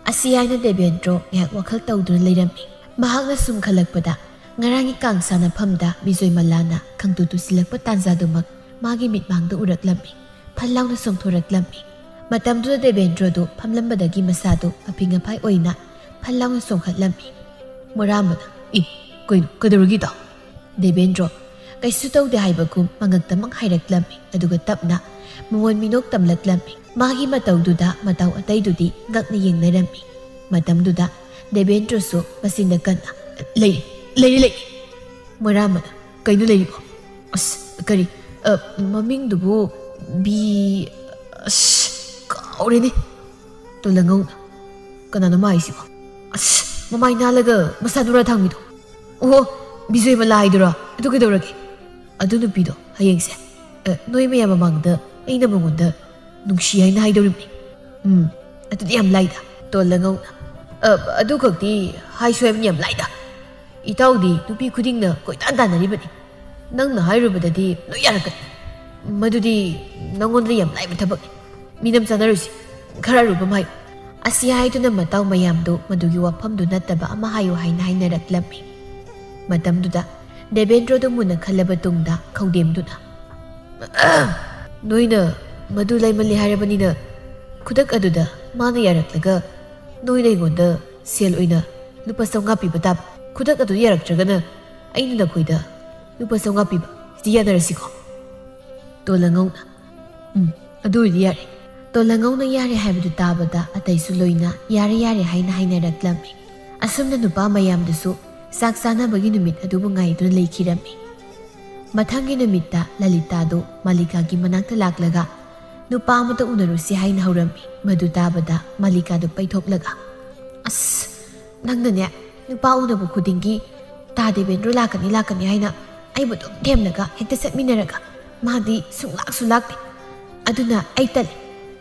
ꯑꯁꯤ ꯍꯥꯏꯅ ꯗꯦꯕꯦꯟꯗ꯭ꯔꯣ ꯉꯥꯏꯍꯥꯛ ꯋꯥꯈꯜ ꯇꯧꯗꯨꯅ ꯂꯩꯔꯝꯃꯤ꯫ ꯃꯍꯥꯛꯅ ꯁꯨꯝ ꯈꯜꯂꯛꯄꯗ ꯉꯔꯥꯡꯒꯤ ꯀꯥꯡ ꯁꯥꯟꯅꯐꯝꯗ ꯕꯤꯖꯣꯏꯃꯂꯥꯅ ꯈꯪꯇꯨ ꯇꯨꯁꯤꯜꯂꯛꯄ ꯇꯥꯟꯖꯥꯗꯨꯃꯛ ꯃꯥꯒꯤ ꯃꯤꯠꯃꯥꯡꯗ ꯎꯔꯛꯂꯝꯃꯤ꯫ ꯐꯠ ꯂꯥꯎꯅ ꯆꯣꯡꯊꯣꯔꯛꯂꯝꯃꯤ꯫ ꯃꯇꯝꯗꯨꯗ ꯗꯦꯕꯦꯟꯗ꯭ꯔꯣꯗꯨ ꯐꯝꯂꯝꯕꯗꯒꯤ ꯃꯁꯥꯗꯨ ꯑꯐꯤꯡ ꯑꯐꯥꯏ ꯑꯣꯏꯅ ꯐꯠ ꯂꯥꯎꯅ ꯆꯣꯡꯈꯠꯂꯝꯃꯤ꯫ ꯃꯣꯔꯥꯝꯕꯅ, "ꯏ, ꯀꯩꯅꯣ, ꯀꯩꯗꯧꯔꯒꯦꯗꯣ?" ꯗꯦꯕꯦꯟꯗ꯭ꯔꯣ ꯀꯩꯁꯨ ꯇꯧꯗꯦ ꯍꯥꯏꯕꯒꯨꯝ ꯃꯉꯛꯇꯃꯛ ꯍꯥꯏꯔꯛꯂꯝꯃꯤ, ꯑꯗꯨꯒ ꯇꯞꯅ ꯃꯃꯣꯟ ꯃꯤꯅꯣꯛ ꯇꯝꯂꯛꯂꯝꯃꯤ꯫ ꯃꯥꯒꯤ ꯃꯇꯧꯗꯨꯗ ꯃꯇꯧ ꯑꯇꯩꯗꯨꯗꯤ ꯉꯛꯅ ꯌꯦꯡꯅꯔꯝꯃꯤ꯫ ꯃꯇꯝꯗꯨꯗ ꯗꯦꯕꯦꯟꯗ꯭ꯔꯣꯁꯨ ꯃꯆꯤꯟꯗ ꯀꯟꯅ, "ꯂꯩꯔꯤ, ꯂꯩꯔꯤ, ꯂꯩꯔꯤ!" ꯃꯣꯔꯥꯝꯕꯅ, "ꯀꯩꯅꯣ ꯂꯩꯔꯤꯕꯣ? ꯑꯁ, ꯀꯔꯤ, ꯑ, ꯃꯃꯤꯡꯗꯨꯕꯨ ꯕꯤ-, ꯑꯁ, ꯀꯥꯎꯔꯦꯅꯦ꯫" ꯇꯣꯜꯂꯉꯧꯅ, "ꯀꯅꯥꯅꯣ ꯃꯥ ꯍꯥꯏꯁꯤꯕꯣ? ꯑꯁ, ꯃꯃꯥꯏ ꯅꯥꯜꯂꯒ ꯃꯁꯥ ꯅꯨꯔꯥ ꯊꯥꯡꯕꯤꯗꯣ꯫ ꯑꯣꯍꯣ, ꯕꯤꯖꯣꯏꯃꯂꯥ ꯍꯥꯏꯗꯨꯔꯣ? ꯑꯗꯨ ꯀꯩꯗꯧꯔꯒꯦ? ꯑꯗꯨ ꯅꯨꯄꯤꯗꯣ ꯍꯌꯦꯡꯁꯦ, ꯑ, ꯅꯣꯏ ꯃꯌꯥꯝ ꯃꯃꯥꯡꯗ ꯑꯩꯅ ꯃꯉꯣꯟꯗ ꯅꯨꯡꯁꯤ ꯍꯥꯏꯅ ꯍꯥꯏꯗꯧꯔꯤꯕꯅꯤ꯫" "ꯎꯝ, ꯑꯗꯨꯗꯤ ꯌꯥꯝ ꯂꯥꯏꯗ꯫" ꯇꯣꯜꯂꯉꯧꯅ, "ꯑ, ꯑꯗꯨ ꯈꯛꯇꯤ ꯍꯥꯏꯁꯨ ꯍꯥꯏꯕꯅꯤ, ꯌꯥꯝ ꯂꯥꯏꯗ꯫ ꯏꯇꯥꯎꯗꯤ ꯅꯨꯄꯤ ꯈꯨꯗꯤꯡꯅ ꯀꯣꯏꯇꯥꯟ ꯇꯥꯟꯅꯔꯤꯕꯅꯤ꯫ ꯅꯪꯅ ꯍꯥꯏꯔꯨꯕꯗꯗꯤ ꯂꯣꯏ ꯌꯥꯔꯛꯀꯅꯤ꯫ ꯃꯗꯨꯗꯤ ꯅꯪꯉꯣꯟꯗ ꯌꯥꯝ ꯂꯥꯏꯕ ꯊꯕꯛꯅꯤ꯫ ꯃꯤꯅꯝ ꯆꯥꯟꯅꯔꯨꯁꯤ꯫ ꯈꯔ ꯑꯔꯨꯕ ꯑꯃ ꯍꯥꯏꯌꯨ꯫" ꯑꯁꯤ ꯍꯥꯏꯗꯨꯅ ꯃꯇꯥꯎ ꯃꯌꯥꯝꯗꯨ ꯃꯗꯨꯒꯤ ꯋꯥꯐꯝꯗꯨ ꯅꯠꯇꯕ ꯑꯃ ꯍꯥꯏꯌꯨ ꯍꯥꯏꯅ ꯍꯥꯏꯅꯔꯛꯂꯝꯃꯤ꯫ ꯃꯇꯝꯗꯨꯗ ꯗꯦꯕꯦꯟꯗ꯭ꯔꯣꯗꯨ ꯃꯨꯟꯅ ꯈꯜꯂꯕ ꯇꯨꯡꯗ ꯈꯧꯗꯦꯝꯗꯨꯅ, "ꯅꯣꯏꯅ ꯃꯗꯨ ꯂꯩꯃꯜꯂꯤ ꯍꯥꯏꯔꯕꯅꯤꯅ, ꯈꯨꯗꯛ ꯑꯗꯨꯗ ꯃꯥꯅ ꯌꯥꯔꯛꯂꯒ ꯅꯣꯏꯅ ꯑꯩꯉꯣꯟꯗ ꯁꯦꯜ ꯑꯣꯏꯅ ꯂꯨꯄꯥ ꯆꯥꯝꯃꯉꯥ ꯄꯤꯕ ꯇꯥꯕ꯫ ꯈꯨꯗꯛ ꯑꯗꯨꯗ ꯌꯥꯔꯛꯇ꯭ꯔꯒꯅ ꯑꯩꯅ ꯅꯈꯣꯏꯗ ꯂꯨꯄꯥ ꯆꯥꯝꯃꯉꯥ ꯄꯤꯕ, ꯁꯤꯗꯤ ꯌꯥꯅꯔꯁꯤꯀꯣ?" ꯇꯣꯜꯂꯉꯧꯅ, "ꯎꯝ, ꯑꯗꯨ ꯑꯣꯏꯗꯤ ꯌꯥꯔꯦ꯫" ꯇꯣꯜꯂꯉꯧꯅ ꯌꯥꯔꯦ ꯍꯥꯏꯕꯗꯨ ꯇꯥꯕꯗ ꯑꯇꯩꯁꯨ ꯂꯣꯏꯅ "ꯌꯥꯔꯦ, ꯌꯥꯔꯦ" ꯍꯥꯏꯅ ꯍꯥꯏꯅꯔꯛꯂꯝꯃꯤ꯫ ꯑꯁꯨꯝꯅ ꯅꯨꯄꯥ ꯃꯌꯥꯝꯗꯨꯁꯨ ꯆꯥꯛ ꯆꯥꯅꯕꯒꯤ ꯅꯨꯃꯤꯠ ꯑꯗꯨꯕꯨ ꯉꯥꯏꯗꯨꯅ ꯂꯩꯈꯤꯔꯝꯃꯤ꯫ ꯃꯊꯪꯒꯤ ꯅꯨꯃꯤꯠꯇ ꯂꯂꯤꯇꯥꯗꯨ ꯃꯥꯂꯤꯀꯥꯒꯤ ꯃꯅꯥꯛꯇ ꯂꯥꯛꯂꯒ ꯅꯨꯄꯥ ꯑꯃꯗ ꯎꯅꯔꯨꯁꯤ ꯍꯥꯏꯅ ꯍꯧꯔꯝꯃꯤ꯫ ꯃꯗꯨ ꯇꯥꯕꯗ ꯃꯥꯂꯤꯀꯥꯗꯨ ꯄꯩꯊꯣꯛꯂꯒ, "ꯑꯁ, ꯅꯪꯅꯅꯦ, ꯅꯨꯄꯥ ꯎꯅꯕ ꯈꯨꯗꯤꯡꯒꯤ ꯇꯥ ꯗꯦꯕꯦꯟꯗ꯭ꯔꯣ ꯂꯥꯛꯀꯅꯤ, ꯂꯥꯛꯀꯅꯤ ꯍꯥꯏꯅ ꯑꯩꯕꯨ ꯑꯗꯨꯝ ꯊꯦꯝꯂꯒ ꯍꯦꯛꯇ ꯆꯠꯃꯤꯟꯅꯔꯒ, ꯃꯥꯗꯤ ꯁꯨꯡꯂꯥꯛꯁꯨ ꯂꯥꯛꯇꯦ꯫ ꯑꯗꯨꯅ ꯑꯩ ꯇꯜꯂꯤ꯫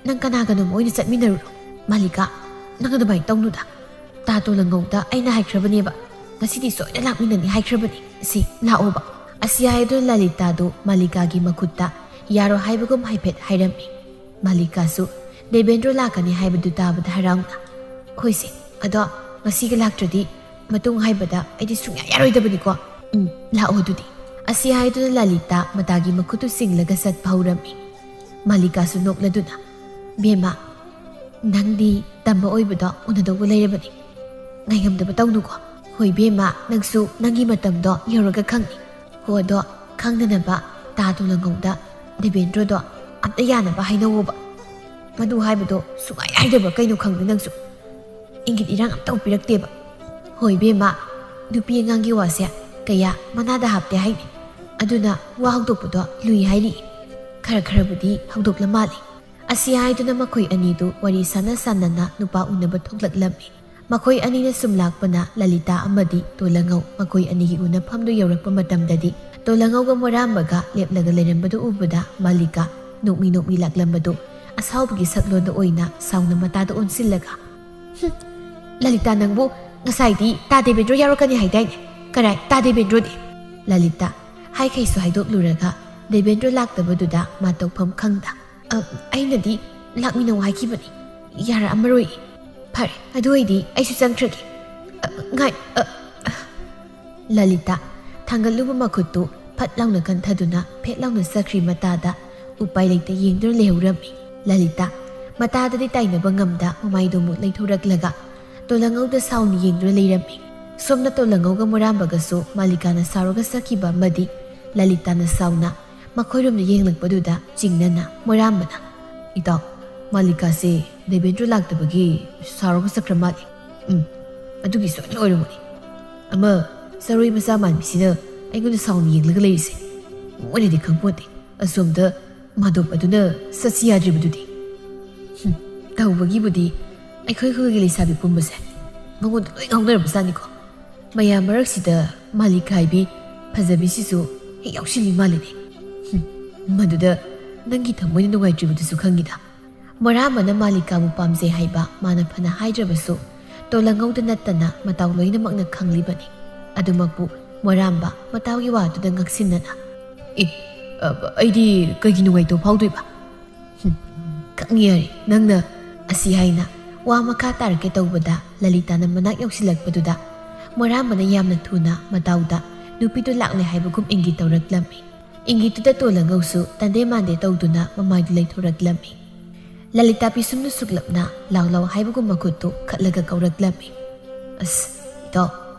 ꯅꯪ ꯀꯅꯥꯒꯅꯣꯝ ꯑꯣꯏꯅ ꯆꯠꯃꯤꯟꯅꯔꯨꯔꯣ꯫ ꯃꯥꯂꯤꯀꯥ, ꯅꯪ ꯑꯗꯨꯃꯥꯏꯅ ꯇꯧꯅꯨꯗ꯫ ꯇꯥ ꯇꯣꯜꯂꯪꯉꯧꯗ ꯑꯩꯅ ꯍꯥꯏꯈ꯭ꯔꯕꯅꯦꯕ, ꯉꯁꯤꯗꯤ ꯁꯣꯏꯗꯅ ꯂꯥꯛꯃꯤꯟꯅꯅꯤ ꯍꯥꯏꯈ꯭ꯔꯕꯅꯤ꯫ ꯁꯤ, ꯂꯥꯛꯑꯣꯕ꯫" ꯑꯁꯤ ꯍꯥꯏꯗꯨꯅ ꯂꯂꯤꯇꯥꯗꯨ ꯃꯥꯂꯤꯀꯥꯒꯤ ꯃꯈꯨꯠꯇ ꯌꯥꯔꯣ ꯍꯥꯏꯕꯒꯨꯝ ꯍꯥꯏꯐꯦꯠ ꯍꯥꯏꯔꯝꯃꯤ꯫ ꯃꯥꯂꯤꯀꯥꯁꯨ "ꯗꯦꯕꯦꯟꯗ꯭ꯔꯣ ꯂꯥꯛꯀꯅꯤ ꯍꯥꯏꯕꯗꯨ ꯇꯥꯕꯗ ꯍꯔꯥꯎꯅ, ꯍꯣꯏꯁꯦ, ꯑꯗꯣ ꯉꯁꯤꯒ ꯂꯥꯛꯇ꯭ꯔꯗꯤ ꯃꯇꯨꯡ ꯍꯥꯏꯕꯗ ꯑꯩꯗꯤ ꯁꯨꯡꯌꯥ ꯌꯥꯔꯣꯏꯗꯕꯅꯤꯀꯣ꯫ ꯎꯝ, ꯂꯥꯛꯑꯣ ꯑꯗꯨꯗꯤ"꯫ ꯑꯁꯤ ꯍꯥꯏꯗꯨꯅ ꯂꯂꯤꯇꯥ ꯃꯇꯥꯒꯤ ꯃꯈꯨꯠꯇꯨ ꯆꯤꯡꯂꯒ ꯆꯠꯄ ꯍꯧꯔꯝꯃꯤ꯫ ꯃꯥꯂꯤꯀꯥꯁꯨ ꯅꯣꯛꯂꯗꯨꯅ, "ꯕꯦꯝꯃ, ꯅꯪꯗꯤ ꯇꯝꯕ ꯑꯣꯏꯕꯗꯣ ꯎꯅꯗꯧꯕ ꯂꯩꯔꯕꯅꯤ꯫ ꯉꯥꯏꯉꯝꯗꯕ ꯇꯧꯅꯨꯀꯣ꯫ ꯍꯣꯏ ꯕꯦꯝꯃ, ꯅꯪꯁꯨ ꯅꯪꯒꯤ ꯃꯇꯝꯗꯣ ꯌꯧꯔꯒ ꯈꯪꯅꯤ꯫ ꯍꯣ, ꯑꯗꯣ ꯈꯪꯗꯅꯕ ꯇꯥ ꯇꯣꯂꯪꯍꯧꯗ ꯗꯦꯕꯦꯟꯗ꯭ꯔꯣꯗꯣ ꯑꯝꯇ ꯌꯥꯅꯕ ꯍꯥꯏꯅꯧꯋꯣꯕ꯫ ꯃꯗꯨ ꯍꯥꯏꯕꯗꯣ ꯁꯨꯡꯍꯥꯏ ꯍꯥꯏꯗꯕ ꯀꯩꯅꯣ ꯈꯪꯗꯦ ꯅꯪꯁꯨ꯫ ꯏꯪꯒꯤꯠ ꯏꯔꯥꯡ ꯑꯝꯇ ꯄꯤꯔꯛꯇꯦꯕ꯫ ꯍꯣꯏ ꯕꯦꯝꯃ, ꯅꯨꯄꯤ ꯑꯉꯥꯡꯒꯤ ꯋꯥꯁꯦ ꯀꯌꯥ ꯃꯅꯥꯗ ꯍꯥꯞꯇꯦ ꯍꯥꯏꯅꯤ꯫ ꯑꯗꯨꯅ ꯋꯥ ꯍꯧꯗꯣꯛꯄꯗꯣ ꯂꯨꯏ ꯍꯥꯏꯔꯤ꯫ ꯈꯔ ꯈꯔꯕꯨꯗꯤ ꯍꯧꯗꯣꯛꯂ ꯃꯥꯜꯂꯤ"꯫ ꯑꯁꯤ ꯍꯥꯏꯗꯨꯅ ꯃꯈꯣꯏ ꯑꯅꯤꯗꯨ ꯋꯥꯔꯤ ꯁꯥꯟꯅ ꯁꯥꯟꯅꯅ ꯅꯨꯄꯥ ꯎꯅꯕ ꯊꯣꯛꯂꯛꯂꯝꯃꯤ꯫ ꯃꯈꯣꯏ ꯑꯅꯤꯅ ꯁꯨꯝ ꯂꯥꯛꯄꯅ ꯂꯂꯤꯇꯥ ꯑꯃꯗꯤ ꯇꯣꯂꯉꯧ ꯃꯈꯣꯏ ꯑꯅꯤꯒꯤ ꯎꯅꯐꯝꯗꯨ ꯌꯧꯔꯛꯄ ꯃꯇꯝꯗꯗꯤ, ꯇꯣꯂꯉꯧꯒ ꯃꯣꯔꯥꯝꯕꯒ ꯂꯦꯞꯂꯒ ꯂꯩꯔꯝꯕꯗꯨ ꯎꯕꯗ ꯃꯥꯂꯤꯀꯥ ꯅꯣꯛꯃꯤ ꯅꯣꯛꯃꯤ ꯂꯥꯛꯂꯝꯕꯗꯨ ꯑꯁꯥꯎꯕꯒꯤ ꯁꯛꯂꯣꯟꯗ ꯑꯣꯏꯅ ꯁꯥꯎꯅ ꯃꯇꯥꯗ ꯑꯣꯟꯁꯤꯜꯂꯒ, "ꯍꯨꯝ, ꯂꯂꯤꯇꯥ, ꯅꯪꯕꯨ ꯉꯁꯥꯏꯗꯤ ꯇꯥ ꯗꯦꯕꯦꯟꯗ꯭ꯔꯣ ꯌꯥꯎꯔꯛꯀꯅꯤ ꯍꯥꯏꯗꯥꯏꯅꯦ? ꯀꯔꯥꯏ ꯇꯥ ꯗꯦꯕꯦꯟꯗ꯭ꯔꯣꯗꯤ?" ꯂꯂꯤꯇꯥ ꯍꯥꯏꯈꯩꯁꯨ ꯍꯥꯏꯗꯣꯛꯂꯨꯔꯒ ꯗꯦꯕꯦꯟꯗ꯭ꯔꯣ ꯂꯥꯛꯇꯕꯗꯨꯗ ꯃꯥ ꯇꯧꯐꯝ ꯈꯪꯗ, "ꯑ, ꯑꯩꯅꯗꯤ ꯂꯥꯛꯃꯤꯟꯅꯧ ꯍꯥꯏꯈꯤꯕꯅꯤ, ꯌꯥꯔꯛꯑꯝꯃꯔꯣꯏ꯫ ꯐꯔꯦ, ꯑꯗꯨ ꯑꯣꯏꯗꯤ ꯑꯩꯁꯨ ꯆꯪꯈ꯭ꯔꯒꯦ꯫ ꯑ, ꯉꯥꯏ-, ꯑ, ꯑ꯫" ꯂꯂꯤꯇꯥ ꯊꯥꯡꯒꯠꯂꯨꯕ ꯃꯈꯨꯠꯇꯨ ꯐꯠ ꯂꯥꯎꯅ ꯀꯟꯊꯗꯨꯅ ꯐꯦꯠ ꯂꯥꯎꯅ ꯆꯠꯈ꯭ꯔꯤ ꯃꯇꯥꯗ ꯎꯄꯥꯏ ꯂꯩꯇ ꯌꯦꯡꯗꯨꯅ ꯂꯩꯍꯧꯔꯝꯃꯤ꯫ ꯂꯂꯤꯇꯥ ꯃꯇꯥꯗꯗꯤ ꯇꯥꯏꯅꯕ ꯉꯝꯗ ꯃꯃꯥꯏꯗꯨ ꯑꯃꯨꯛ ꯂꯩꯊꯣꯔꯛꯂꯒ ꯇꯣꯂꯉꯧꯗ ꯁꯥꯎꯅ ꯌꯦꯡꯗꯨꯅ ꯂꯩꯔꯝꯃꯤ꯫ ꯁꯣꯝꯅ ꯇꯣꯂꯉꯧꯒ ꯃꯣꯔꯥꯝꯕꯒꯁꯨ ꯃꯥꯂꯤꯀꯥꯅ ꯁꯥꯎꯔꯒ ꯆꯠꯈꯤꯕ ꯑꯃꯗꯤ ꯂꯂꯤꯇꯥꯅ ꯁꯥꯎꯅ ꯃꯈꯣꯏꯔꯣꯝꯗ ꯌꯦꯡꯂꯛꯄꯗꯨꯗ ꯆꯤꯡꯅꯅ ꯃꯣꯔꯥꯝꯕꯅ, "ꯏꯇꯥꯎ, ꯃꯥꯂꯤꯀꯥꯁꯦ ꯗꯦꯕꯦꯟꯗ꯭ꯔꯣ ꯂꯥꯛꯇꯕꯒꯤ ꯁꯥꯎꯔꯒ ꯆꯠꯈ꯭ꯔ ꯃꯥꯜꯂꯦ꯫ ꯎꯝ, ꯑꯗꯨꯒꯤ ꯁꯣꯏꯗꯅ ꯑꯣꯏꯔꯝꯒꯅꯤ꯫ ꯑꯃ ꯆꯔꯣꯏ ꯃꯆꯥ ꯃꯥꯟꯕꯤꯁꯤꯅ ꯑꯩꯉꯣꯟꯗ ꯁꯥꯎꯅ ꯌꯦꯡꯂꯒ ꯂꯩꯔꯤꯁꯦ꯫ ꯃꯣꯏꯅꯗꯤ ꯈꯪꯄꯣꯟꯇꯦ꯫ ꯑꯁꯣꯝꯗ ꯃꯥꯗꯣꯞ ꯑꯗꯨꯅ ꯆꯠꯁꯤ ꯌꯥꯗ꯭ꯔꯤꯕꯗꯨꯗꯤ꯫ ꯍꯨꯝ, ꯇꯧꯕꯒꯤꯕꯨꯗꯤ ꯑꯩꯈꯣꯏ ꯈꯨꯜꯒꯤ ꯂꯩꯁꯥꯕꯤ ꯄꯨꯝꯕꯁꯦ ꯃꯉꯣꯟꯗ ꯂꯣꯏ ꯉꯥꯎꯅꯔꯕꯖꯥꯠꯅꯤꯀꯣ꯫ ꯃꯌꯥꯝ ꯃꯔꯛꯁꯤꯗ ꯃꯥꯂꯤꯀꯥ ꯍꯥꯏꯕꯤ ꯐꯖꯕꯤꯁꯤꯁꯨ ꯍꯦꯛ ꯌꯥꯎꯁꯤꯜꯂꯤ ꯃꯥꯜꯂꯤꯅꯦ꯫ ꯍꯨꯝ, ꯃꯗꯨꯗ ꯅꯪꯒꯤ ꯊꯃꯣꯏꯅ ꯅꯨꯡꯉꯥꯏꯇ꯭ꯔꯤꯕꯗꯨꯁꯨ ꯈꯪꯉꯤꯗ"꯫ ꯃꯣꯔꯥꯝꯕꯅ ꯃꯥꯂꯤꯀꯥꯕꯨ ꯄꯥꯝꯖꯩ ꯍꯥꯏꯕ ꯃꯥꯅ ꯐꯅ ꯍꯥꯏꯗ꯭ꯔꯕꯁꯨ, ꯇꯣꯂꯉꯧꯗ ꯅꯠꯇꯅ ꯃꯇꯥꯎ ꯂꯣꯏꯅꯃꯛꯅ ꯈꯪꯂꯤꯕꯅꯤ꯫ ꯑꯗꯨꯃꯛꯄꯨ ꯃꯣꯔꯥꯝꯕ ꯃꯇꯥꯎꯒꯤ ꯋꯥꯗꯨꯗ ꯉꯛꯁꯤꯟꯅꯅ, "ꯑꯦ, ꯑ, ꯑꯩꯗꯤ ꯀꯩꯒꯤ ꯅꯨꯡꯉꯥꯏꯇꯕ ꯐꯥꯎꯗꯣꯏꯕ? ꯍꯨꯝ, "ꯌꯥꯔꯦ, ꯅꯪꯅ" ꯑꯁꯤ ꯍꯥꯏꯅ ꯋꯥ ꯃꯈꯥ ꯇꯥꯔꯛꯀꯦ ꯇꯧꯕꯗ, ꯂꯂꯤꯇꯥꯅ ꯃꯅꯥꯛ ꯌꯧꯁꯤꯜꯂꯛꯄꯗꯨꯗ, ꯃꯣꯔꯥꯝꯕꯅ ꯌꯥꯝꯅ ꯊꯨꯅ ꯃꯇꯥꯎꯗ ꯅꯨꯄꯤꯗꯨ ꯂꯥꯛꯂꯦ ꯍꯥꯏꯕꯒꯨꯝ ꯏꯪꯒꯤꯠ ꯇꯧꯔꯛꯂꯝꯃꯤ꯫ ꯏꯪꯒꯤꯠꯇꯨꯗ ꯇꯣꯜꯂꯉꯧꯁꯨ ꯇꯟꯗꯦ ꯃꯥꯟꯗꯦ ꯇꯧꯗꯨꯅ ꯃꯃꯥꯏꯗꯨ ꯂꯩꯊꯣꯔꯛꯂꯝꯃꯤ꯫ ꯂꯂꯤꯇꯥ ꯄꯤꯁꯨꯝꯗꯨ ꯁꯨꯛꯂꯞꯅ ꯂꯥꯎ ꯂꯥꯎ ꯍꯥꯏꯕꯒꯨꯝ ꯃꯈꯨꯠꯇꯨ ꯈꯠꯂꯒ ꯀꯧꯔꯛꯂꯝꯃꯤ꯫ "ꯑꯁ, ꯏꯇꯥꯎ,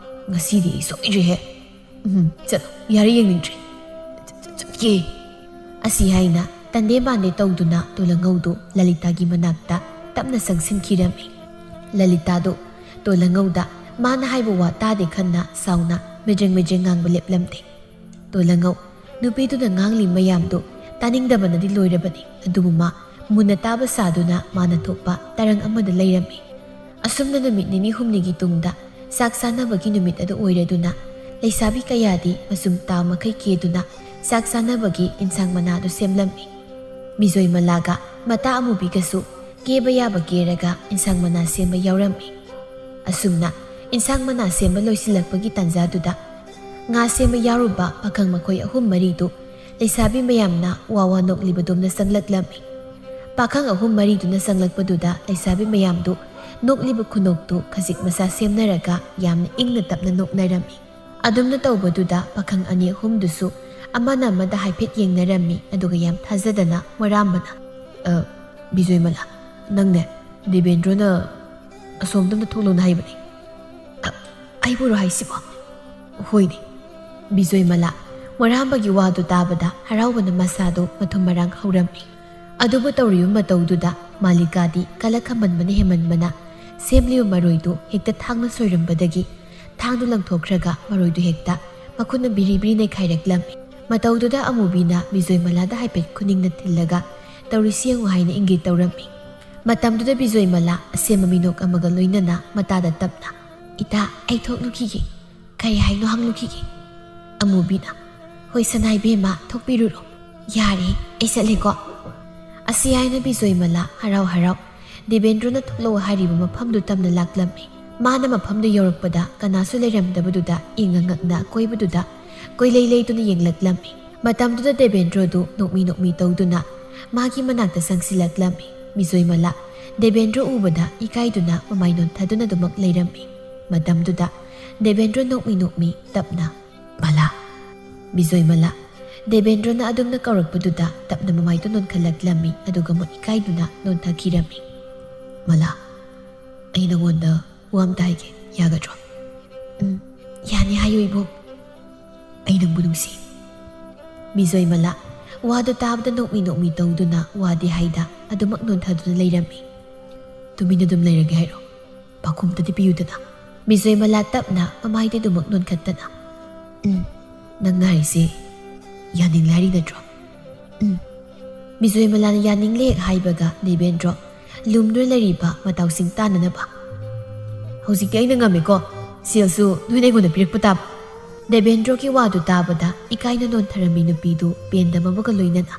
ꯉꯁꯤꯗꯤ ꯑꯩ ꯁꯣꯏꯗ꯭ꯔꯦꯍꯦ꯫ ꯎꯝ, ꯆꯠꯂꯣ, ꯌꯥꯔꯦ, ꯌꯦꯡꯅꯤꯡꯗ꯭ꯔꯦ꯫ ꯆꯠ-, ꯆꯠ-, ꯆꯠꯀꯦ꯫" ꯑꯁꯤ ꯍꯥꯏꯅ ꯇꯟꯗꯦ ꯃꯥꯟꯗꯦ ꯇꯧꯗꯨꯅ ꯇꯣꯜꯂꯉꯧꯗꯨ ꯂꯂꯤꯇꯥꯒꯤ ꯃꯅꯥꯛꯇ ꯇꯞꯅ ꯆꯪꯁꯤꯟꯈꯤꯔꯝꯃꯤ꯫ ꯂꯂꯤꯇꯥꯗꯨ ꯇꯣꯜꯂꯉꯧꯗ ꯃꯥꯅ ꯍꯥꯏꯕ ꯋꯥ ꯇꯥꯗꯦ ꯈꯟꯅ ꯁꯥꯎꯅ ꯃꯤꯗ꯭ꯔꯦꯡ ꯃꯤꯗ꯭ꯔꯦꯡ ꯉꯥꯡꯕ ꯂꯦꯞꯂꯝꯗꯦ꯫ ꯇꯣꯜꯂꯉꯧ ꯅꯨꯄꯤꯗꯨꯅ ꯉꯥꯡꯂꯤ ꯃꯌꯥꯝꯗꯨ ꯇꯥꯅꯤꯡꯗꯕꯅꯗꯤ ꯂꯣꯏꯔꯕꯅꯤ, ꯑꯗꯨꯕꯨ ꯃꯥ ꯃꯨꯟꯅ ꯇꯥꯕ ꯁꯥꯗꯨꯅ ꯃꯥꯅ ꯊꯣꯛꯄ ꯇꯔꯪ ꯑꯃꯗ ꯂꯩꯔꯝꯃꯤ꯫ ꯑꯁꯨꯝꯅ ꯅꯨꯃꯤꯠ ꯅꯤꯅꯤ ꯍꯨꯝꯅꯤꯒꯤ ꯇꯨꯡꯗ ꯆꯥꯛ ꯆꯥꯅꯕꯒꯤ ꯅꯨꯃꯤꯠ ꯑꯗꯨ ꯑꯣꯏꯔꯗꯨꯅ, ꯂꯩꯁꯥꯕꯤ ꯀꯌꯥꯗꯤ ꯃꯆꯨꯝ ꯇꯥ ꯃꯈꯩ ꯀꯦꯗꯨꯅ ꯆꯥꯛ ꯆꯥꯅꯕꯒꯤ ꯏꯟꯁꯥꯡ ꯃꯅꯥꯗꯨ ꯁꯦꯝꯂꯝꯃꯤ꯫ ꯕꯤꯖꯣꯏ ꯃꯂꯥꯒ ꯃꯇꯥ ꯑꯃꯨꯕꯤꯒꯁꯨ ꯀꯦꯕ ꯌꯥꯕ ꯀꯦꯔꯒ ꯏꯟꯁꯥꯡ ꯃꯅꯥ ꯁꯦꯝꯕ ꯌꯥꯎꯔꯝꯃꯤ꯫ ꯑꯁꯨꯝꯅ ꯏꯟꯁꯥꯡ ꯃꯅꯥ ꯁꯦꯝꯕ ꯂꯣꯏꯁꯤꯜꯂꯛꯄꯒꯤ ꯇꯥꯟꯖꯥꯗꯨꯗ, ꯉꯥ ꯁꯦꯝꯕ ꯌꯥꯎꯔꯨꯕ ꯄꯥꯈꯪ ꯃꯈꯣꯏ ꯑꯍꯨꯝ ꯃꯔꯤꯗꯨ ꯂꯩꯁꯥꯕꯤ ꯃꯌꯥꯝꯅ ꯋꯥ ꯋꯥ ꯅꯣꯛꯂꯤꯕꯗꯣꯝꯅ ꯆꯪꯂꯛꯂꯝꯃꯤ꯫ ꯄꯥꯈꯪ ꯑꯍꯨꯝ ꯃꯔꯤꯗꯨꯅ ꯆꯪꯂꯛꯄꯗꯨꯗ ꯂꯩꯁꯥꯕꯤ ꯃꯌꯥꯝꯗꯨ ꯅꯣꯛꯂꯤꯕ ꯈꯨꯅꯣꯛꯇꯨ ꯈꯖꯤꯛ ꯃꯆꯥ ꯁꯦꯝꯅꯔꯒ ꯌꯥꯝꯅ ꯏꯪꯅ ꯇꯞꯅ ꯅꯣꯛꯅꯔꯝꯃꯤ꯫ ꯑꯗꯨꯝꯅ ꯇꯧꯕꯗꯨꯗ ꯄꯥꯈꯪ ꯑꯅꯤ ꯑꯍꯨꯝꯗꯨꯁꯨ ꯑꯃꯅ ꯑꯃꯗ ꯍꯥꯏꯐꯦꯠ ꯌꯦꯡꯅꯔꯝꯃꯤ, ꯑꯗꯨꯒ ꯌꯥꯝ ꯊꯥꯖꯗꯅ ꯃꯣꯔꯥꯝꯕꯅ, "ꯑ, ꯕꯤꯖꯣꯏꯃꯂꯥ, ꯅꯪꯅꯦ, ꯗꯦꯕꯦꯟꯗ꯭ꯔꯣꯅ ꯑꯁꯣꯝꯗ ꯑꯝꯇ ꯊꯣꯛꯂꯣꯅ ꯍꯥꯏꯕꯅꯦ꯫" "ꯑ, ꯑꯩꯕꯨꯔꯣ ꯍꯥꯏꯁꯤꯕꯣ?" "ꯍꯣꯏꯅꯦ꯫" ꯕꯤꯖꯣꯏꯃꯂꯥ ꯃꯣꯔꯥꯝꯕꯒꯤ ꯋꯥꯗꯨ ꯇꯥꯕꯗ ꯍꯔꯥꯎꯕꯅ ꯃꯁꯥꯗꯨ ꯃꯊꯨꯝ ꯃꯔꯥꯡ ꯍꯧꯔꯝꯃꯤ꯫ ꯑꯗꯨꯕꯨ ꯇꯧꯔꯤꯕ ꯃꯇꯧꯗꯨꯗ ꯃꯥꯂꯤꯀꯥꯗꯤ ꯀꯂꯛ ꯈꯝꯕꯟꯕꯅ ꯍꯦꯟꯃꯟꯕꯅ ꯁꯦꯝꯂꯤꯕ ꯃꯔꯣꯏꯗꯨ ꯍꯦꯛꯇ ꯊꯥꯡꯅ ꯁꯣꯏꯔꯝꯕꯗꯒꯤ ꯊꯥꯡꯗꯨ ꯂꯪꯊꯣꯛꯈ꯭ꯔꯒ ꯃꯔꯣꯏꯗꯨ ꯍꯦꯛꯇ ꯃꯈꯨꯠꯅ ꯕꯤꯔꯤ ꯕꯤꯔꯤ ꯅꯩꯈꯥꯏꯔꯛꯂꯝꯃꯤ꯫ ꯃꯇꯧꯗꯨꯗ ꯑꯃꯨꯕꯤꯅ ꯕꯤꯖꯣꯏꯃꯂꯥꯗ ꯍꯥꯏꯐꯦꯠ ꯈꯨꯅꯤꯡꯅ ꯊꯤꯜꯂꯒ, "ꯇꯧꯔꯤꯁꯤ ꯌꯦꯡꯉꯨ" ꯍꯥꯏꯅ ꯏꯪꯒꯤꯠ ꯇꯧꯔꯝꯃꯤ꯫ ꯃꯇꯝꯗꯨꯗ ꯕꯤꯖꯣꯏꯃꯂꯥ ꯑꯁꯦꯝꯕ ꯃꯤꯅꯣꯛ ꯑꯃꯒ ꯂꯣꯏꯅꯅ ꯃꯇꯥꯗ ꯇꯞꯅ, "ꯏꯇꯥ, ꯑꯩ ꯊꯣꯛꯂꯨꯈꯤꯒꯦ꯫ ꯀꯔꯤ ꯍꯥꯏꯅꯣ ꯍꯪꯂꯨꯈꯤꯒꯦ꯫" ꯑꯃꯨꯕꯤꯅ, "ꯍꯣꯏ ꯁꯅꯥ ꯏꯕꯦꯝꯃ, ꯊꯣꯛꯄꯤꯔꯨꯔꯣ꯫ ꯌꯥꯔꯦ, ꯑꯩ ꯆꯠꯂꯦꯀꯣ꯫" ꯑꯁꯤ ꯍꯥꯏꯅ ꯕꯤꯖꯣꯏꯃꯂꯥ ꯍꯔꯥꯎ ꯍꯔꯥꯎ ꯗꯦꯕꯦꯟꯗ꯭ꯔꯣꯅ ꯊꯣꯛꯂꯛꯑꯣ ꯍꯥꯏꯔꯤꯕ ꯃꯐꯝꯗꯨ ꯇꯝꯅ ꯂꯥꯛꯂꯝꯃꯤ꯫ ꯃꯥꯅ ꯃꯐꯝꯗꯨ ꯌꯧꯔꯛꯄꯗ ꯀꯅꯥꯁꯨ ꯂꯩꯔꯝꯗꯕꯗꯨꯗ ꯏꯪꯉ ꯉꯛꯅ ꯑꯀꯣꯏꯕꯗꯨꯗ ꯀꯣꯏꯂꯩ ꯂꯩꯗꯨꯅ ꯌꯦꯡꯂꯛꯂꯝꯃꯤ꯫ ꯃꯇꯝꯗꯨꯗ ꯗꯦꯕꯦꯟꯗ꯭ꯔꯣꯗꯨ ꯅꯣꯛꯃꯤ ꯅꯣꯛꯃꯤ ꯇꯧꯗꯨꯅ ꯃꯥꯒꯤ ꯃꯅꯥꯛꯇ ꯆꯪꯁꯤꯜꯂꯛꯂꯝꯃꯤ꯫ ꯃꯤꯖꯣꯏꯃꯂꯥ ꯗꯦꯕꯦꯟꯗ꯭ꯔꯣ ꯎꯕꯗ ꯏꯀꯥꯏꯗꯨꯅ ꯃꯃꯥꯏ ꯅꯣꯟꯊꯗꯨꯅ ꯑꯗꯨꯃꯛ ꯂꯩꯔꯝꯃꯤ꯫ ꯃꯇꯝꯗꯨꯗ ꯗꯦꯕꯦꯟꯗ꯭ꯔꯣ ꯅꯣꯛꯃꯤ ꯅꯣꯛꯃꯤ ꯇꯞꯅ, "ꯃꯂꯥ, ꯃꯤꯖꯣꯏꯃꯂꯥ"꯫ ꯗꯦꯕꯦꯟꯗ꯭ꯔꯣꯅ ꯑꯗꯨꯝꯅ ꯀꯧꯔꯛꯄꯗꯨꯗ ꯇꯞꯅ ꯃꯃꯥꯏꯗꯨ ꯅꯣꯟꯈꯠꯂꯛꯂꯝꯃꯤ, ꯑꯗꯨꯒ ꯑꯃꯨꯛ ꯏꯀꯥꯏꯗꯨꯅ ꯅꯣꯟꯊꯈꯤꯔꯝꯃꯤ꯫ "ꯃꯂꯥ, ꯑꯩ ꯅꯉꯣꯟꯗ ꯋꯥ ꯑꯝꯇ ꯍꯥꯏꯒꯦ, ꯌꯥꯒꯗ꯭ꯔꯣ?" "ꯎꯝ, ꯌꯥꯅꯤ, ꯍꯥꯏꯌꯨ ꯏꯕꯨꯡ꯫ ꯑꯩ ꯅꯪꯕꯨ ꯅꯨꯡꯁꯤ"꯫ ꯃꯤꯖꯣꯏꯃꯂꯥ ꯋꯥꯗꯨ ꯇꯥꯕꯗ ꯅꯣꯛꯃꯤ ꯅꯣꯛꯃꯤ ꯇꯧꯗꯨꯅ ꯋꯥꯗꯤ ꯍꯥꯏꯗ ꯑꯗꯨꯃꯛ ꯅꯣꯟꯊꯗꯨꯅ ꯂꯩꯔꯝꯃꯤ꯫ "ꯇꯨꯃꯤꯟꯅ ꯑꯗꯨꯝ ꯂꯩꯔꯒꯦ ꯍꯥꯏꯔꯣ? ꯄꯥꯎꯈꯨꯝꯇꯗꯤ ꯄꯤꯌꯨꯗꯅ"꯫ ꯃꯤꯖꯣꯏꯃꯂꯥ ꯇꯞꯅ ꯃꯃꯥꯏꯗꯤ ꯑꯗꯨꯃꯛ ꯅꯣꯟꯈꯠꯇꯅ, "ꯎꯝ, ꯅꯪꯅ ꯍꯥꯏꯔꯤꯁꯦ ꯌꯥꯅꯤꯡꯂꯦ ꯍꯥꯏꯔꯤ ꯅꯠꯇ꯭ꯔꯣ?" "ꯎꯝ"꯫ ꯃꯤꯖꯣꯏꯃꯂꯥꯅ ꯌꯥꯅꯤꯡꯂꯦ ꯍꯦꯛ ꯍꯥꯏꯕꯒ ꯗꯦꯕꯦꯟꯗ꯭ꯔꯣ ꯂꯨꯝꯗꯨꯅ ꯂꯩꯔꯤꯕ ꯃꯇꯥꯎꯁꯤꯡ ꯇꯥꯅꯅꯕ, "ꯍꯧꯖꯤꯛꯇꯤ ꯑꯩꯅ ꯉꯝꯃꯦꯀꯣ, ꯁꯦꯜꯁꯨ ꯅꯣꯏꯅ ꯑꯩꯉꯣꯟꯗ ꯄꯤꯔꯛꯄ ꯇꯥꯕ"꯫ ꯗꯦꯕꯦꯟꯗ꯭ꯔꯣꯒꯤ ꯋꯥꯗꯨ ꯇꯥꯕꯗ ꯏꯀꯥꯏꯅ ꯅꯣꯟꯊꯔꯝꯃꯤ ꯅꯨꯄꯤꯗꯨ ꯄꯦꯟꯗꯕ ꯑꯃꯒ ꯂꯣꯏꯅꯅ,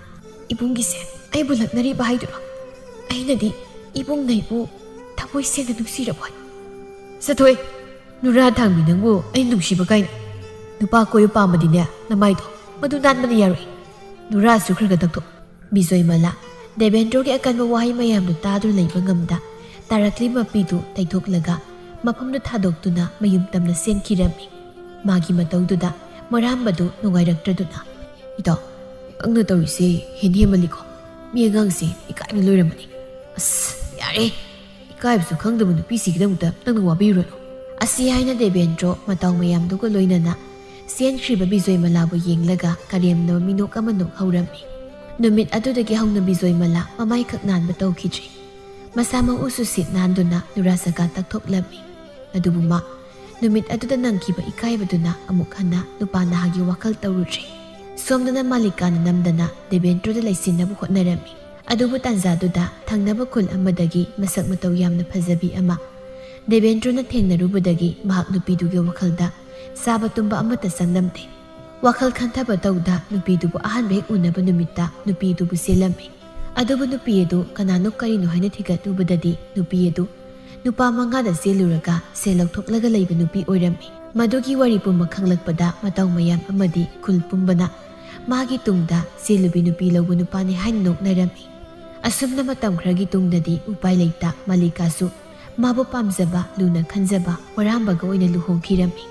"ꯏꯕꯨꯡꯒꯤꯁꯦ ꯑꯩꯕꯨ ꯂꯛꯅꯔꯤꯕ ꯍꯥꯏꯗꯨꯔꯣ? ꯑꯩꯅꯗꯤ ꯏꯕꯨꯡꯅ ꯑꯩꯕꯨ ꯊꯃꯣꯏ ꯁꯦꯡꯅ ꯅꯨꯡꯁꯤꯔꯕꯣꯏ"꯫ "ꯆꯠꯊꯣꯛꯑꯦ, ꯅꯨꯔꯥ ꯊꯥꯡꯕꯤ, ꯅꯪꯕꯨ ꯑꯩ ꯅꯨꯡꯁꯤꯕ ꯀꯥꯏꯅ꯫ ꯅꯨꯄꯥ ꯀꯣꯏꯕ ꯄꯥꯝꯕꯗꯤꯅꯦ, ꯅꯃꯥꯏꯗꯣ ꯃꯗꯨ ꯅꯥꯟꯕꯅ ꯌꯥꯔꯣꯏ꯫ ꯅꯨꯔꯥꯁꯨ ꯈꯔ ꯈꯔ ꯇꯛꯊꯣꯛ"꯫ ꯃꯤꯖꯣꯏꯃꯂꯥ ꯗꯦꯕꯦꯟꯗ꯭ꯔꯣꯒꯤ ꯑꯀꯟꯕ ꯋꯥꯍꯩ ꯃꯌꯥꯝꯗꯨ ꯇꯥꯗꯨꯅ ꯂꯩꯕ ꯉꯝꯗ, ꯇꯥꯔꯛꯂꯤ ꯃꯄꯤꯗꯨ ꯇꯩꯊꯣꯛꯂꯒ ꯃꯐꯝꯗꯨ ꯊꯥꯗꯣꯛꯇꯨꯅ ꯃꯌꯨꯝ ꯇꯝꯅ ꯆꯦꯟꯈꯤꯔꯝꯃꯤ꯫ ꯃꯥꯒꯤ ꯃꯇꯧꯗꯨꯗ ꯃꯣꯔꯥꯝꯕꯗꯨ ꯅꯨꯡꯉꯥꯏꯔꯛꯇ꯭ꯔꯗꯨꯅ, "ꯏꯇꯥꯎ, ꯅꯪꯅ ꯇꯧꯔꯤꯁꯦ ꯍꯦꯟ ꯍꯦꯟꯃꯜꯂꯤꯀꯣ꯫ ꯃꯤ ꯑꯉꯥꯡꯁꯦ ꯏꯀꯥꯏꯕꯅ ꯂꯣꯏꯔꯝꯃꯅꯤ꯫ ꯑꯁ, ꯌꯥꯔꯦ꯫ ꯏꯀꯥꯏꯕꯁꯨ ꯈꯪꯗꯕ ꯅꯨꯄꯤꯁꯤꯒꯤꯗꯃꯛꯇ ꯅꯪꯅ ꯋꯥꯕꯤꯔꯨꯔꯅꯨ"꯫ ꯑꯁꯤ ꯍꯥꯏꯅ ꯗꯦꯕꯦꯟꯗ꯭ꯔꯣ ꯃꯇꯥꯎ ꯃꯌꯥꯝꯗꯨꯒ ꯂꯣꯏꯅꯅ ꯆꯦꯟꯈ꯭ꯔꯤꯕ ꯕꯤꯖꯣꯏꯃꯂꯥꯕꯨ ꯌꯦꯡꯂꯒ ꯀꯔꯦꯝꯅꯕ ꯃꯤꯅꯣꯛ ꯑꯃ ꯅꯣꯛꯍꯧꯔꯝꯃꯤ꯫ ꯅꯨꯃꯤꯠ ꯑꯗꯨꯗꯒꯤ ꯍꯧꯅ ꯕꯤꯖꯣꯏꯃꯂꯥ ꯃꯃꯥꯏꯈꯛ ꯅꯥꯟꯕ ꯇꯧꯈꯤꯗ꯭ꯔꯤ꯫ ꯃꯁꯥ ꯃꯎꯁꯨ ꯁꯤꯠ ꯅꯥꯟꯗꯨꯅ ꯅꯨꯔꯥ ꯆꯒꯥ ꯇꯛꯊꯣꯛꯂꯝꯃꯤ꯫ ꯑꯗꯨꯕꯨ ꯃꯥ ꯅꯨꯃꯤꯠ ꯑꯗꯨꯗ ꯅꯪꯈꯤꯕ ꯏꯀꯥꯏꯕꯗꯨꯅ ꯑꯃꯨꯛ ꯍꯟꯅ ꯅꯨꯄꯥ ꯅꯍꯥꯒꯤ ꯋꯥꯈꯜ ꯇꯧꯔꯨꯗ꯭ꯔꯤ꯫ ꯁꯣꯝꯗꯅ ꯃꯥꯂꯤꯀꯥꯅ ꯅꯝꯗꯅ ꯗꯦꯕꯦꯟꯗ꯭ꯔꯣꯗ ꯂꯩꯁꯤꯟꯅꯕ ꯍꯣꯠꯅꯔꯝꯃꯤ꯫ ꯑꯗꯨꯕꯨ ꯇꯥꯟꯖꯥꯗꯨꯗ ꯊꯪꯅꯕ ꯈꯨꯜ ꯑꯃꯗꯒꯤ ꯃꯁꯛ ꯃꯇꯧ ꯌꯥꯝꯅ ꯐꯖꯕꯤ ꯑꯃ ꯗꯦꯕꯦꯟꯗ꯭ꯔꯣꯅ ꯊꯦꯡꯅꯔꯨꯕꯗꯒꯤ ꯃꯍꯥꯛ ꯅꯨꯄꯤꯗꯨꯒꯤ ꯋꯥꯈꯜꯗ ꯆꯥꯕ ꯇꯨꯝꯕ ꯑꯃꯠꯇ ꯆꯪꯂꯝꯗꯦ꯫ ꯋꯥꯈꯜ ꯈꯟꯊꯕ ꯇꯧꯗ ꯅꯨꯄꯤꯗꯨꯕꯨ ꯑꯍꯥꯟꯕ ꯍꯦꯛ ꯎꯅꯕ ꯅꯨꯃꯤꯠꯇ ꯅꯨꯄꯤꯗꯨꯕꯨ ꯆꯦꯜꯂꯝꯃꯤ꯫ ꯑꯗꯨꯕꯨ ꯅꯨꯄꯤ ꯑꯗꯨ ꯀꯅꯥꯅꯣ ꯀꯔꯤꯅꯣ ꯍꯥꯏꯅ ꯊꯤꯒꯠꯂꯨꯕꯗꯗꯤ ꯅꯨꯄꯤ ꯑꯗꯨ ꯅꯨꯄꯥ ꯃꯉꯥꯗ ꯆꯦꯜꯂꯨꯔꯒ ꯁꯦꯜ ꯂꯧꯊꯣꯛꯂꯒ ꯂꯩꯕ ꯅꯨꯄꯤ ꯑꯣꯏꯔꯝꯃꯤ꯫ ꯃꯗꯨꯒꯤ ꯋꯥꯔꯤ ꯄꯨꯝꯕ ꯈꯪꯂꯛꯄꯗ ꯃꯇꯧ ꯃꯌꯥꯝ ꯑꯃꯗꯤ ꯈꯨꯜ ꯄꯨꯝꯕꯅ ꯃꯥꯒꯤ ꯇꯨꯡꯗ ꯆꯦꯜꯂꯨꯕꯤ ꯅꯨꯄꯤ ꯂꯧꯕ ꯅꯨꯄꯥꯅꯤ ꯍꯥꯏꯅ ꯅꯣꯛꯅꯔꯝꯃꯤ꯫ ꯑꯁꯨꯝꯅ ꯃꯇꯝ ꯈꯔꯒꯤ ꯇꯨꯡꯗꯗꯤ ꯎꯄꯥꯏ ꯂꯩꯇ ꯃꯥꯂꯤꯀꯥꯁꯨ ꯃꯥꯕꯨ ꯄꯥꯝꯖꯕ, ꯂꯨꯅ ꯈꯟꯖꯕ ꯍꯣꯔꯥꯝꯕꯒ ꯑꯣꯏꯅ ꯂꯨꯍꯣꯡꯈꯤꯔꯝꯃꯤ꯫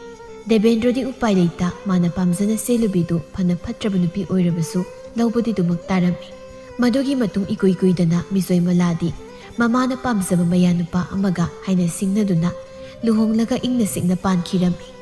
ꯗꯦꯕꯦꯟꯗ꯭ꯔꯣꯗꯤ ꯎꯄꯥꯏ ꯂꯩꯇ ꯃꯥꯅ ꯄꯥꯝꯖꯅ ꯆꯦꯜꯂꯨꯕꯤꯗꯨ ꯐꯅ ꯐꯠꯇ꯭ꯔꯕ ꯅꯨꯄꯤ ꯑꯣꯏꯔꯕꯁꯨ ꯂꯧꯕꯗꯤ ꯑꯗꯨꯃꯛ ꯇꯥꯔꯝꯃꯤ꯫ ꯃꯗꯨꯒꯤ ꯃꯇꯨꯡ ꯏꯀꯨꯏ ꯀꯨꯏꯗꯅ ꯃꯤꯖꯣꯏ ꯃꯂꯥꯗꯤ ꯃꯃꯥꯅ ꯄꯥꯝꯖꯕ ꯃꯌꯥ ꯅꯨꯄꯥ ꯑꯃꯒ ꯍꯥꯏꯅ ꯁꯤꯡꯅꯗꯨꯅ ꯂꯨꯍꯣꯡꯂꯒ ꯏꯪꯅ ꯆꯤꯛꯅ ꯄꯥꯟꯈꯤꯔꯝꯃꯤ꯫